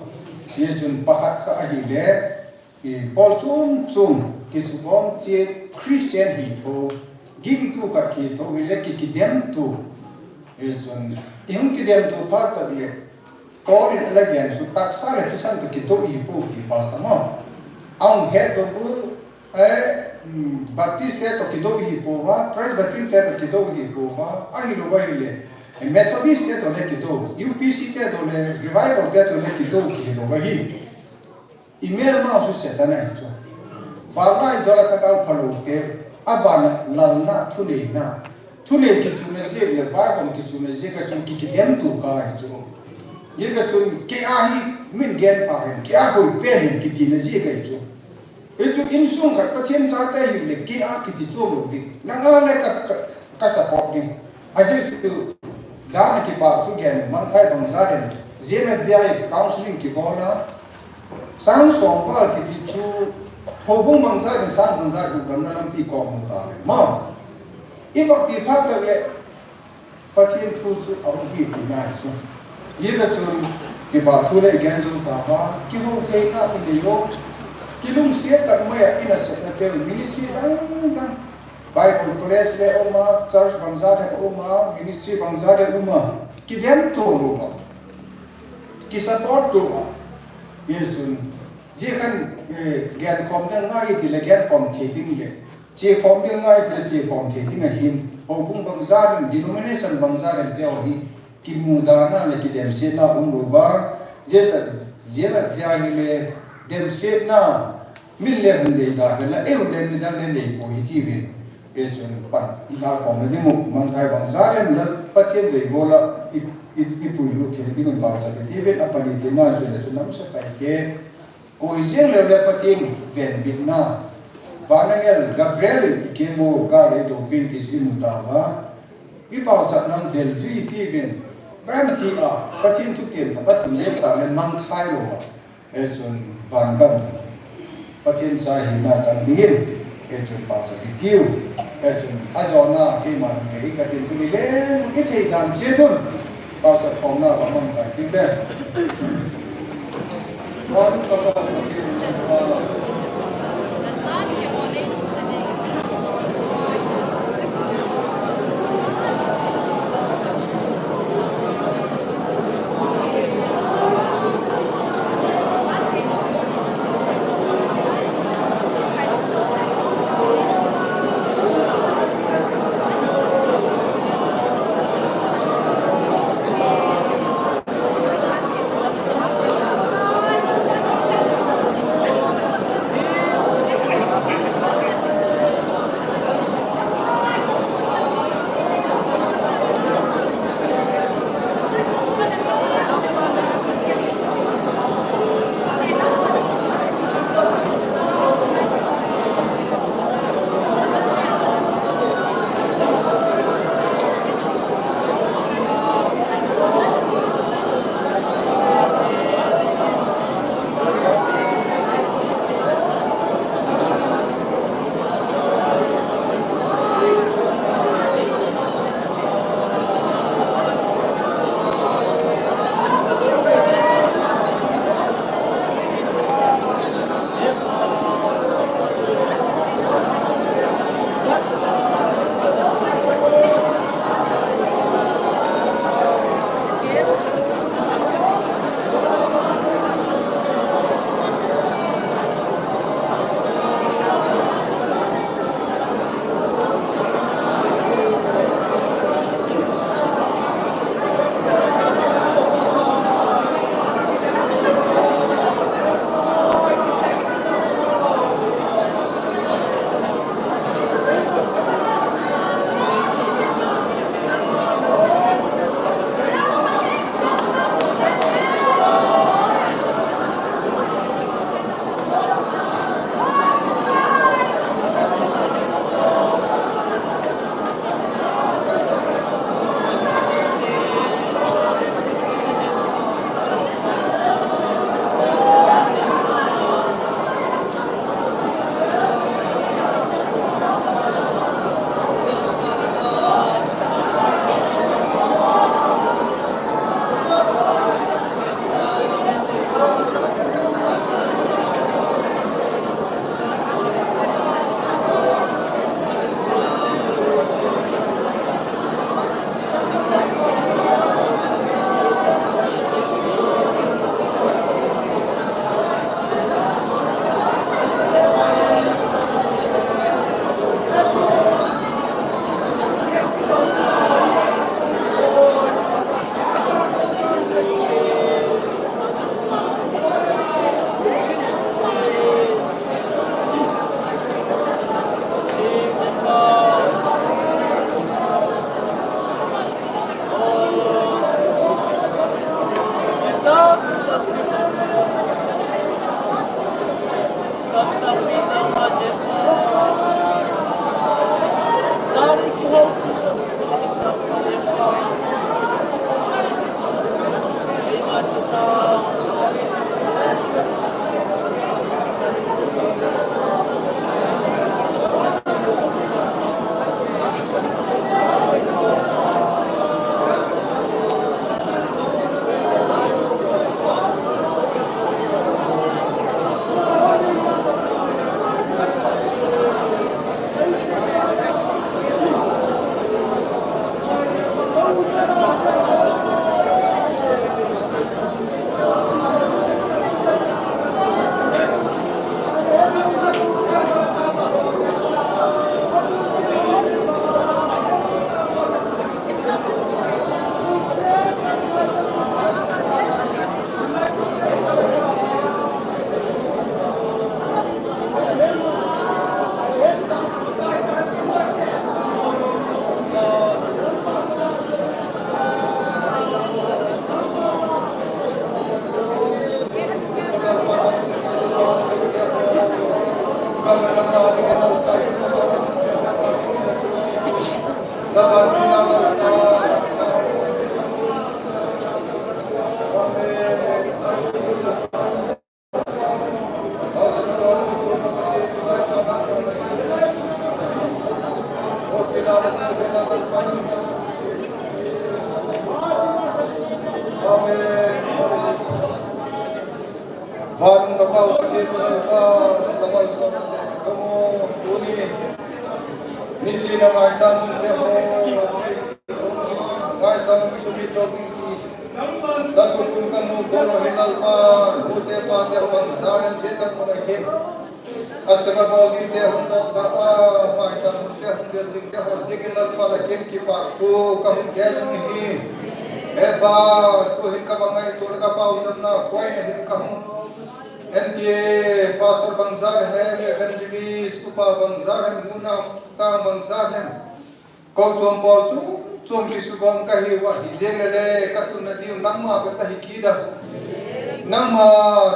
Hichun pakhat kha ahile, I, Paul chom chom, kisugom che Christian hi tho, gingtu khat hi tho, hile ki, kidemtu. Hichun, Ihung kidem tu phat tah le, Paul in ala gen chu taksa le thisan toh kidou ihi pou ti pa kha mo. Ahung het doh u, eh, mm, Baptist te toh kidou ihi pouva, Presbyterian te toh kidou ihi pouva, ahilou va ahile, eh, Methodist te toh le kidou, U P C te toh le, Revival te toh le kidou kihi lou va ahi. Imelma chu Satan ahi chu. Vanlai jol a thakal phalou te, abana lalna, thuneina. Thunei kichuna jeh le, vaihom kichuna jeh a chun ki, kidem tu kha ahi chu. Jeh a chun, kei a hi min gen pha hen, kei a hoi pen hen kitina jeh ahi chu. Hichu insung khat Pathen chate hile, kei a kiti chu lou ding. Nang a le ka, ka, ka support ding. Ajeh chu, dan a kipa thu gen, Mangthai bangzah den, J M F D I counseling kibol a, sang som val kiti chu, houbung bangzah den, sang bangzah den, gamna lampi kom mu ta le. Ma, i va pi phat le, Pathen thu chu a um hi tina ahi chu. Hijeh a chun, kipa thu le i gen jong tauva, kihou theina i nei u. Kilungset tak mai a i nasepna te u ministry dang dang. Bible college le um a, church bangzah le um a, ministry bangzah le um a. Kidem to lou a. Ki support to a. Hijeh chun, jeh khan, eh, gen khom ding ngai ti le gen khom thei ding le. Che khom ding ngai ti le che khom thei ding ahin, houbung bangzah in, denomination bangzah in te ho hi, kimudan a le kidemsetna um lou va, jeh a, jeh a, jeh a hile, demsetna, min le hung dei da, le, eh, hung dei mi da, le nei po hi ti vin, eh, chun pan, i ha khom le ding u, Mangthai bangzah in, le, Pathen dei bol a, i, i, i pui u thei ding un bangzah in ti vin, a pani ti ma, chun le, chun nam sa pai ke, Koi jeng leu le Pathen venbitna, van angel Gabriel in i keng u ka le dopin ti chu i mu tauva. I pauchap nam del jui ti vin. Bram ti a, Pathen thutep a, Pathen le ta le Mangthai lou a. Eh chun van gam. Pathen cha hina chang dingin. Eh chun pauchap i tiu. Eh chun a jona keima hung kei ka tin tuni le i thei dan che tun. Pauchap khomna va mang kai ti le. Van ka va Pathen ka. Vanung Kapa u Pathen u Lalpa, Kapa u Pathen u Lalpa, tuni nisin a maicham te ho, maicham sumit to ki, ka thupun ka mu ko lo hin Lalpa, nu te pa te bang sa ran je ta ko na hin. Asema bol ding te hung dok ta a, maicham te hung del ding te ho, zikin Lalpa la ken kipa thu ka hung ken hi. He pa, tu hin ka bangai tu ka pau san na, koi na hin ka hung. M T A, Pastor bangsa he, Evangelist, Upa bangsa he, Muna, ta bangsa he. Ko chom bol chu, chom kisugom ka hi uva, hi jeng le le, ka tun na diu, nangma ka, ka hi kida. Nangma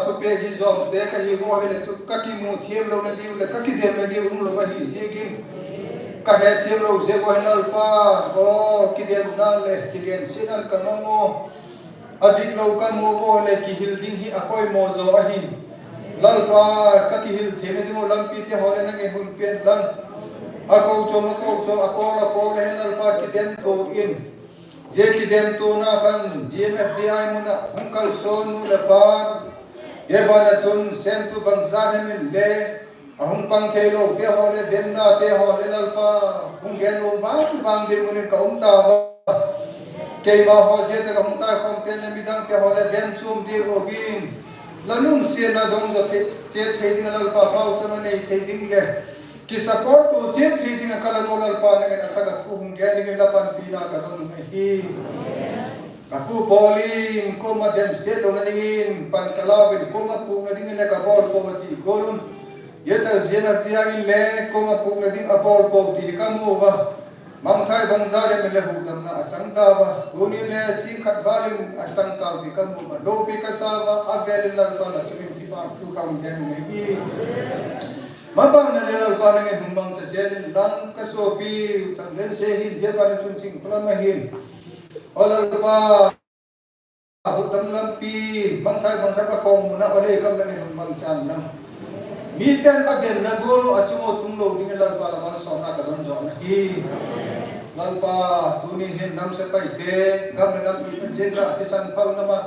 thupeh hi jom te ka hi uva, hi le chu, ka kimu thiam lou na diu le, ka kidem na diu, um lou ka hi jeng in. Ka he thiam lou jeng uva, Lalpa, o, kidem na le, kigen sinan ka mong o. Adik lou ka mu uva le kihil ding hi apoimo jo ahi. Lalpa ka kihil theina ding u lampi te ho le nang in hun pen lang. Ako chom, ako chom, apol, apol le hin Lalpa kidem to in. Je kidem to na khan, G M F D I muna, hung kalson nu le pa. Je bana chun, sem tu bangsa he min le. Ahung pang thei lou te ho le, demna te ho le Lalpa, hung gen lou vang vang dinmun in ka um ta uva. Keima ho je te ka hung tai khom te le midang te ho le, dem chom ding uvin. La lungsetna dong jo thei, che thei ding Lalpa, pau chom a nei thei ding le. Ki support to che thei ding a ka la mo Lalpa, nang in a ka la thu hung gen ding in la panpina ka don u ahi. Ka pu Paul in koma demset louna dingin pan ka lauvin koma pukna dingin le ka bol pou ti kolun. Yeta ziana tiang in le koma pukna ding a bol pou ti ka mu uva. Mangthai bangsa le min le hukdamna a chang ta uva. Tuni le sing khat val in a chang ta ti ka mu uva. Loupi ka sa uva, a vel in Lalpa na chungin kipa thu ka hung gen u ahi. Mabang na le Lalpa nang in hung mangcha zel in lang ka sopi u chang zen se hin je pa na chun ching pula ma hin. O Lalpa, hukdam lampi, mangthai bangsa ka kong muna, o le kam lang in hung mangchan lang. Mi ten a den na gol a chung o tung lou ding Lalpa la malsomna ka don jo na hi. Lalpa, tuni hin nam sepai te, gam le nam i pen zen ka thisan phal na ma.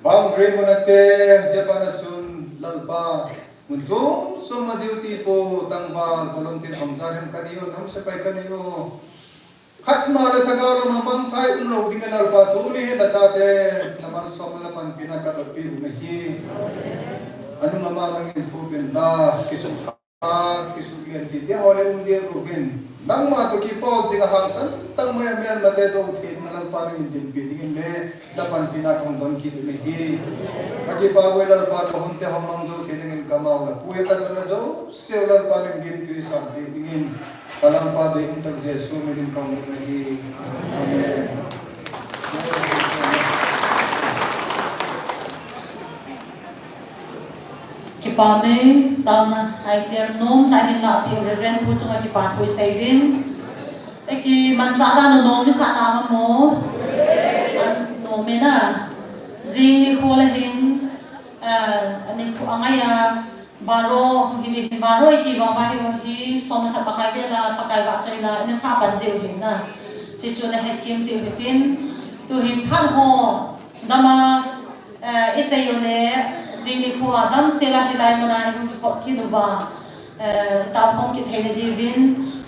Boundary muna te, je pa na chun Lalpa. Mun chom chom a duty po, tangval, volunteer, bangsa hem ka ni o, nam sepai ka ni o. Khat ma le thagau lama mangthai um lou ding a Lalpa tuni hin la chate, la malsomna la panpina ka dotpi u ahi. Anu mama nang in thu pen la, kisukha, kisuklen kit te ho le um ding uvin. Nangma to kipol jing a hangsan, tangmai a melmate dou thei ding a Lalpa nang in dinpi ding in le, la panpina ka hung don kit u ahi. Ka kipa uve Lalpa, ka hun te ho mang jou thei ding in ka mau la, pu e ka don na jou, seu Lalpa nang in gimtui sanpeh ding in. Ka Lalpa dei um tak Jesu min in ka hung don ahi. Amen. Kipa me, taona, hai tiar nom, tahin la pi Reverend Pu chunga kipa thu isei uvin. Eki manchah dan u nom isah ta ma mo. An nom e na. Jing nikho le hin, eh, ani khu angai a, baro, hi, baro iti vang va hi, hi, som khat pakai vela, pakai vahchoi la, ina sa pan jeh u hin na. Chi chu na hethem jeh u hitin, tu hin phat ho, dama, eh, i chei u le, jing nikho a damsel a hilai muna i hung kikhop kit uva, eh, tao hung kithei na diuvin,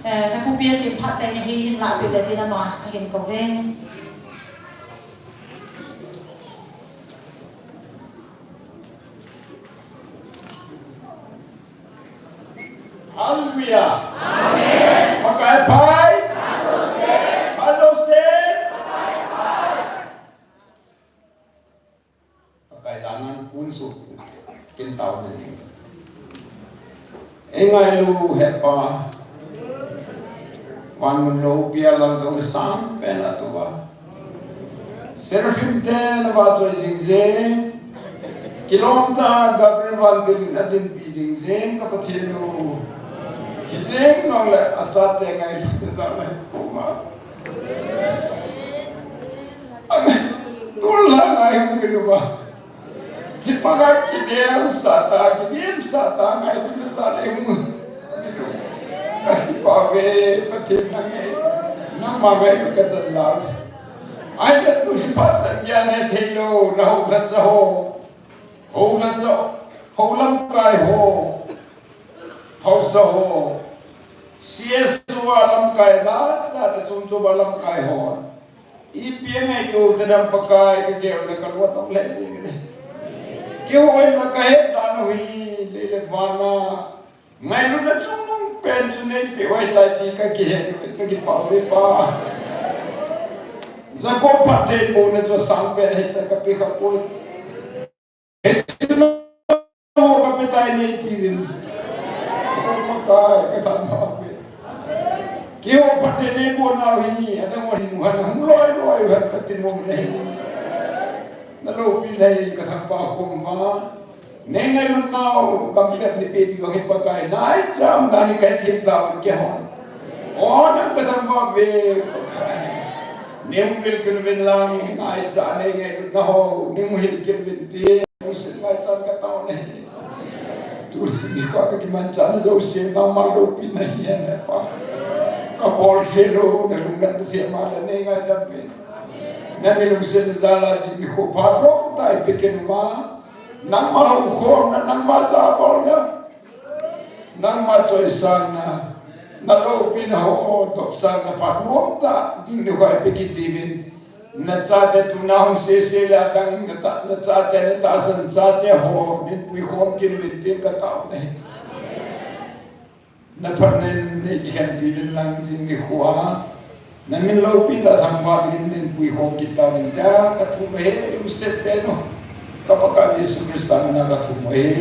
eh, he pu P S in phat chaina hi hin la pi le din ama, ahin kou vin. Hallelujah. Amen. Pakai pai. Phat jouse. Pakai pai. Pakai lanan kun su kin tao na ni. Ei ngailu hepa. Van mun loupia lam tong sang pen a tua. Seraphim te na vahchoi jing jeng. Kilom ta Gabriel van tin a dinpi jing jeng ka Pathen u. Hi jeng nong le achate ngailu te ta le puma. Tul la ngai hung kinu ba. Hi paga kinem sata, kinem sata ngai tu ta le hung. Ka hi pa ve, Pathen na ngai. Nangma ngai ka chan la. Ai na tu hi pa chan ya ne thei lo, na ho la cha ho. Ho la cha, ho lamkai ho. Haosa ho, C S O a lamkai la, la ta chom chom a lamkai ho. Ipi a ngaito te dam Pakai ka gel le ka luat ong le jing le. Keiho in la ka het dan u hi, le le vana. Ngailutna chungnung pen chu nei pe u ahi tai ti ka kihet u, ka kipah u ve Pa. Jacob phatthei bohna chu asang pen ahi tai ka pe kha poi. Hiche ho ka pe tai nei tiuvin. Pakai ka thangvah uve. Keiho phatthei nei boh nau hi, adang ho hin u hen, hung loi loi u hen kati nom nei. Na loupina hi ka thangvah khom uva. Nei ngailut nau, kam pi kat ni pe ti ka hi Pakai, nai cham na ni ka thim tau keiho. O nang ka thangvah uve Pakai. Nei hung vil kin uvin lang, nai cha nei ngailut na ho, nei hung hil kin uvin ti. Musit ngai chan ka tao nei. Tuni nikho ka kimanchah na jouse nangma loupina hi ahi Pa. Ka bol khel u, na lungdam na sema le nei ngaidam uvin. Na mi lungset na jal a jing nikho phat lom tah i pe kit uva. Nangma houkhomna, nangma jabolna. Nangma choisangna, na loupina ho, topsangna phat lom tah, jing nikho i pe kit diuvin. Na chate tu na hung sese le adang, na ta, na chate, na tahsan chate ho, nei puikhom kit uvin tin ka tao nei. Na phatna in nei kikhenpi uvin lang jing nikho a. Na min loupi tah thangvah dingin nei puikhom kit tauvin tia ka thum ahi, lungset pen u. Ka Pakai Jesu Christa mina ka thum ahi.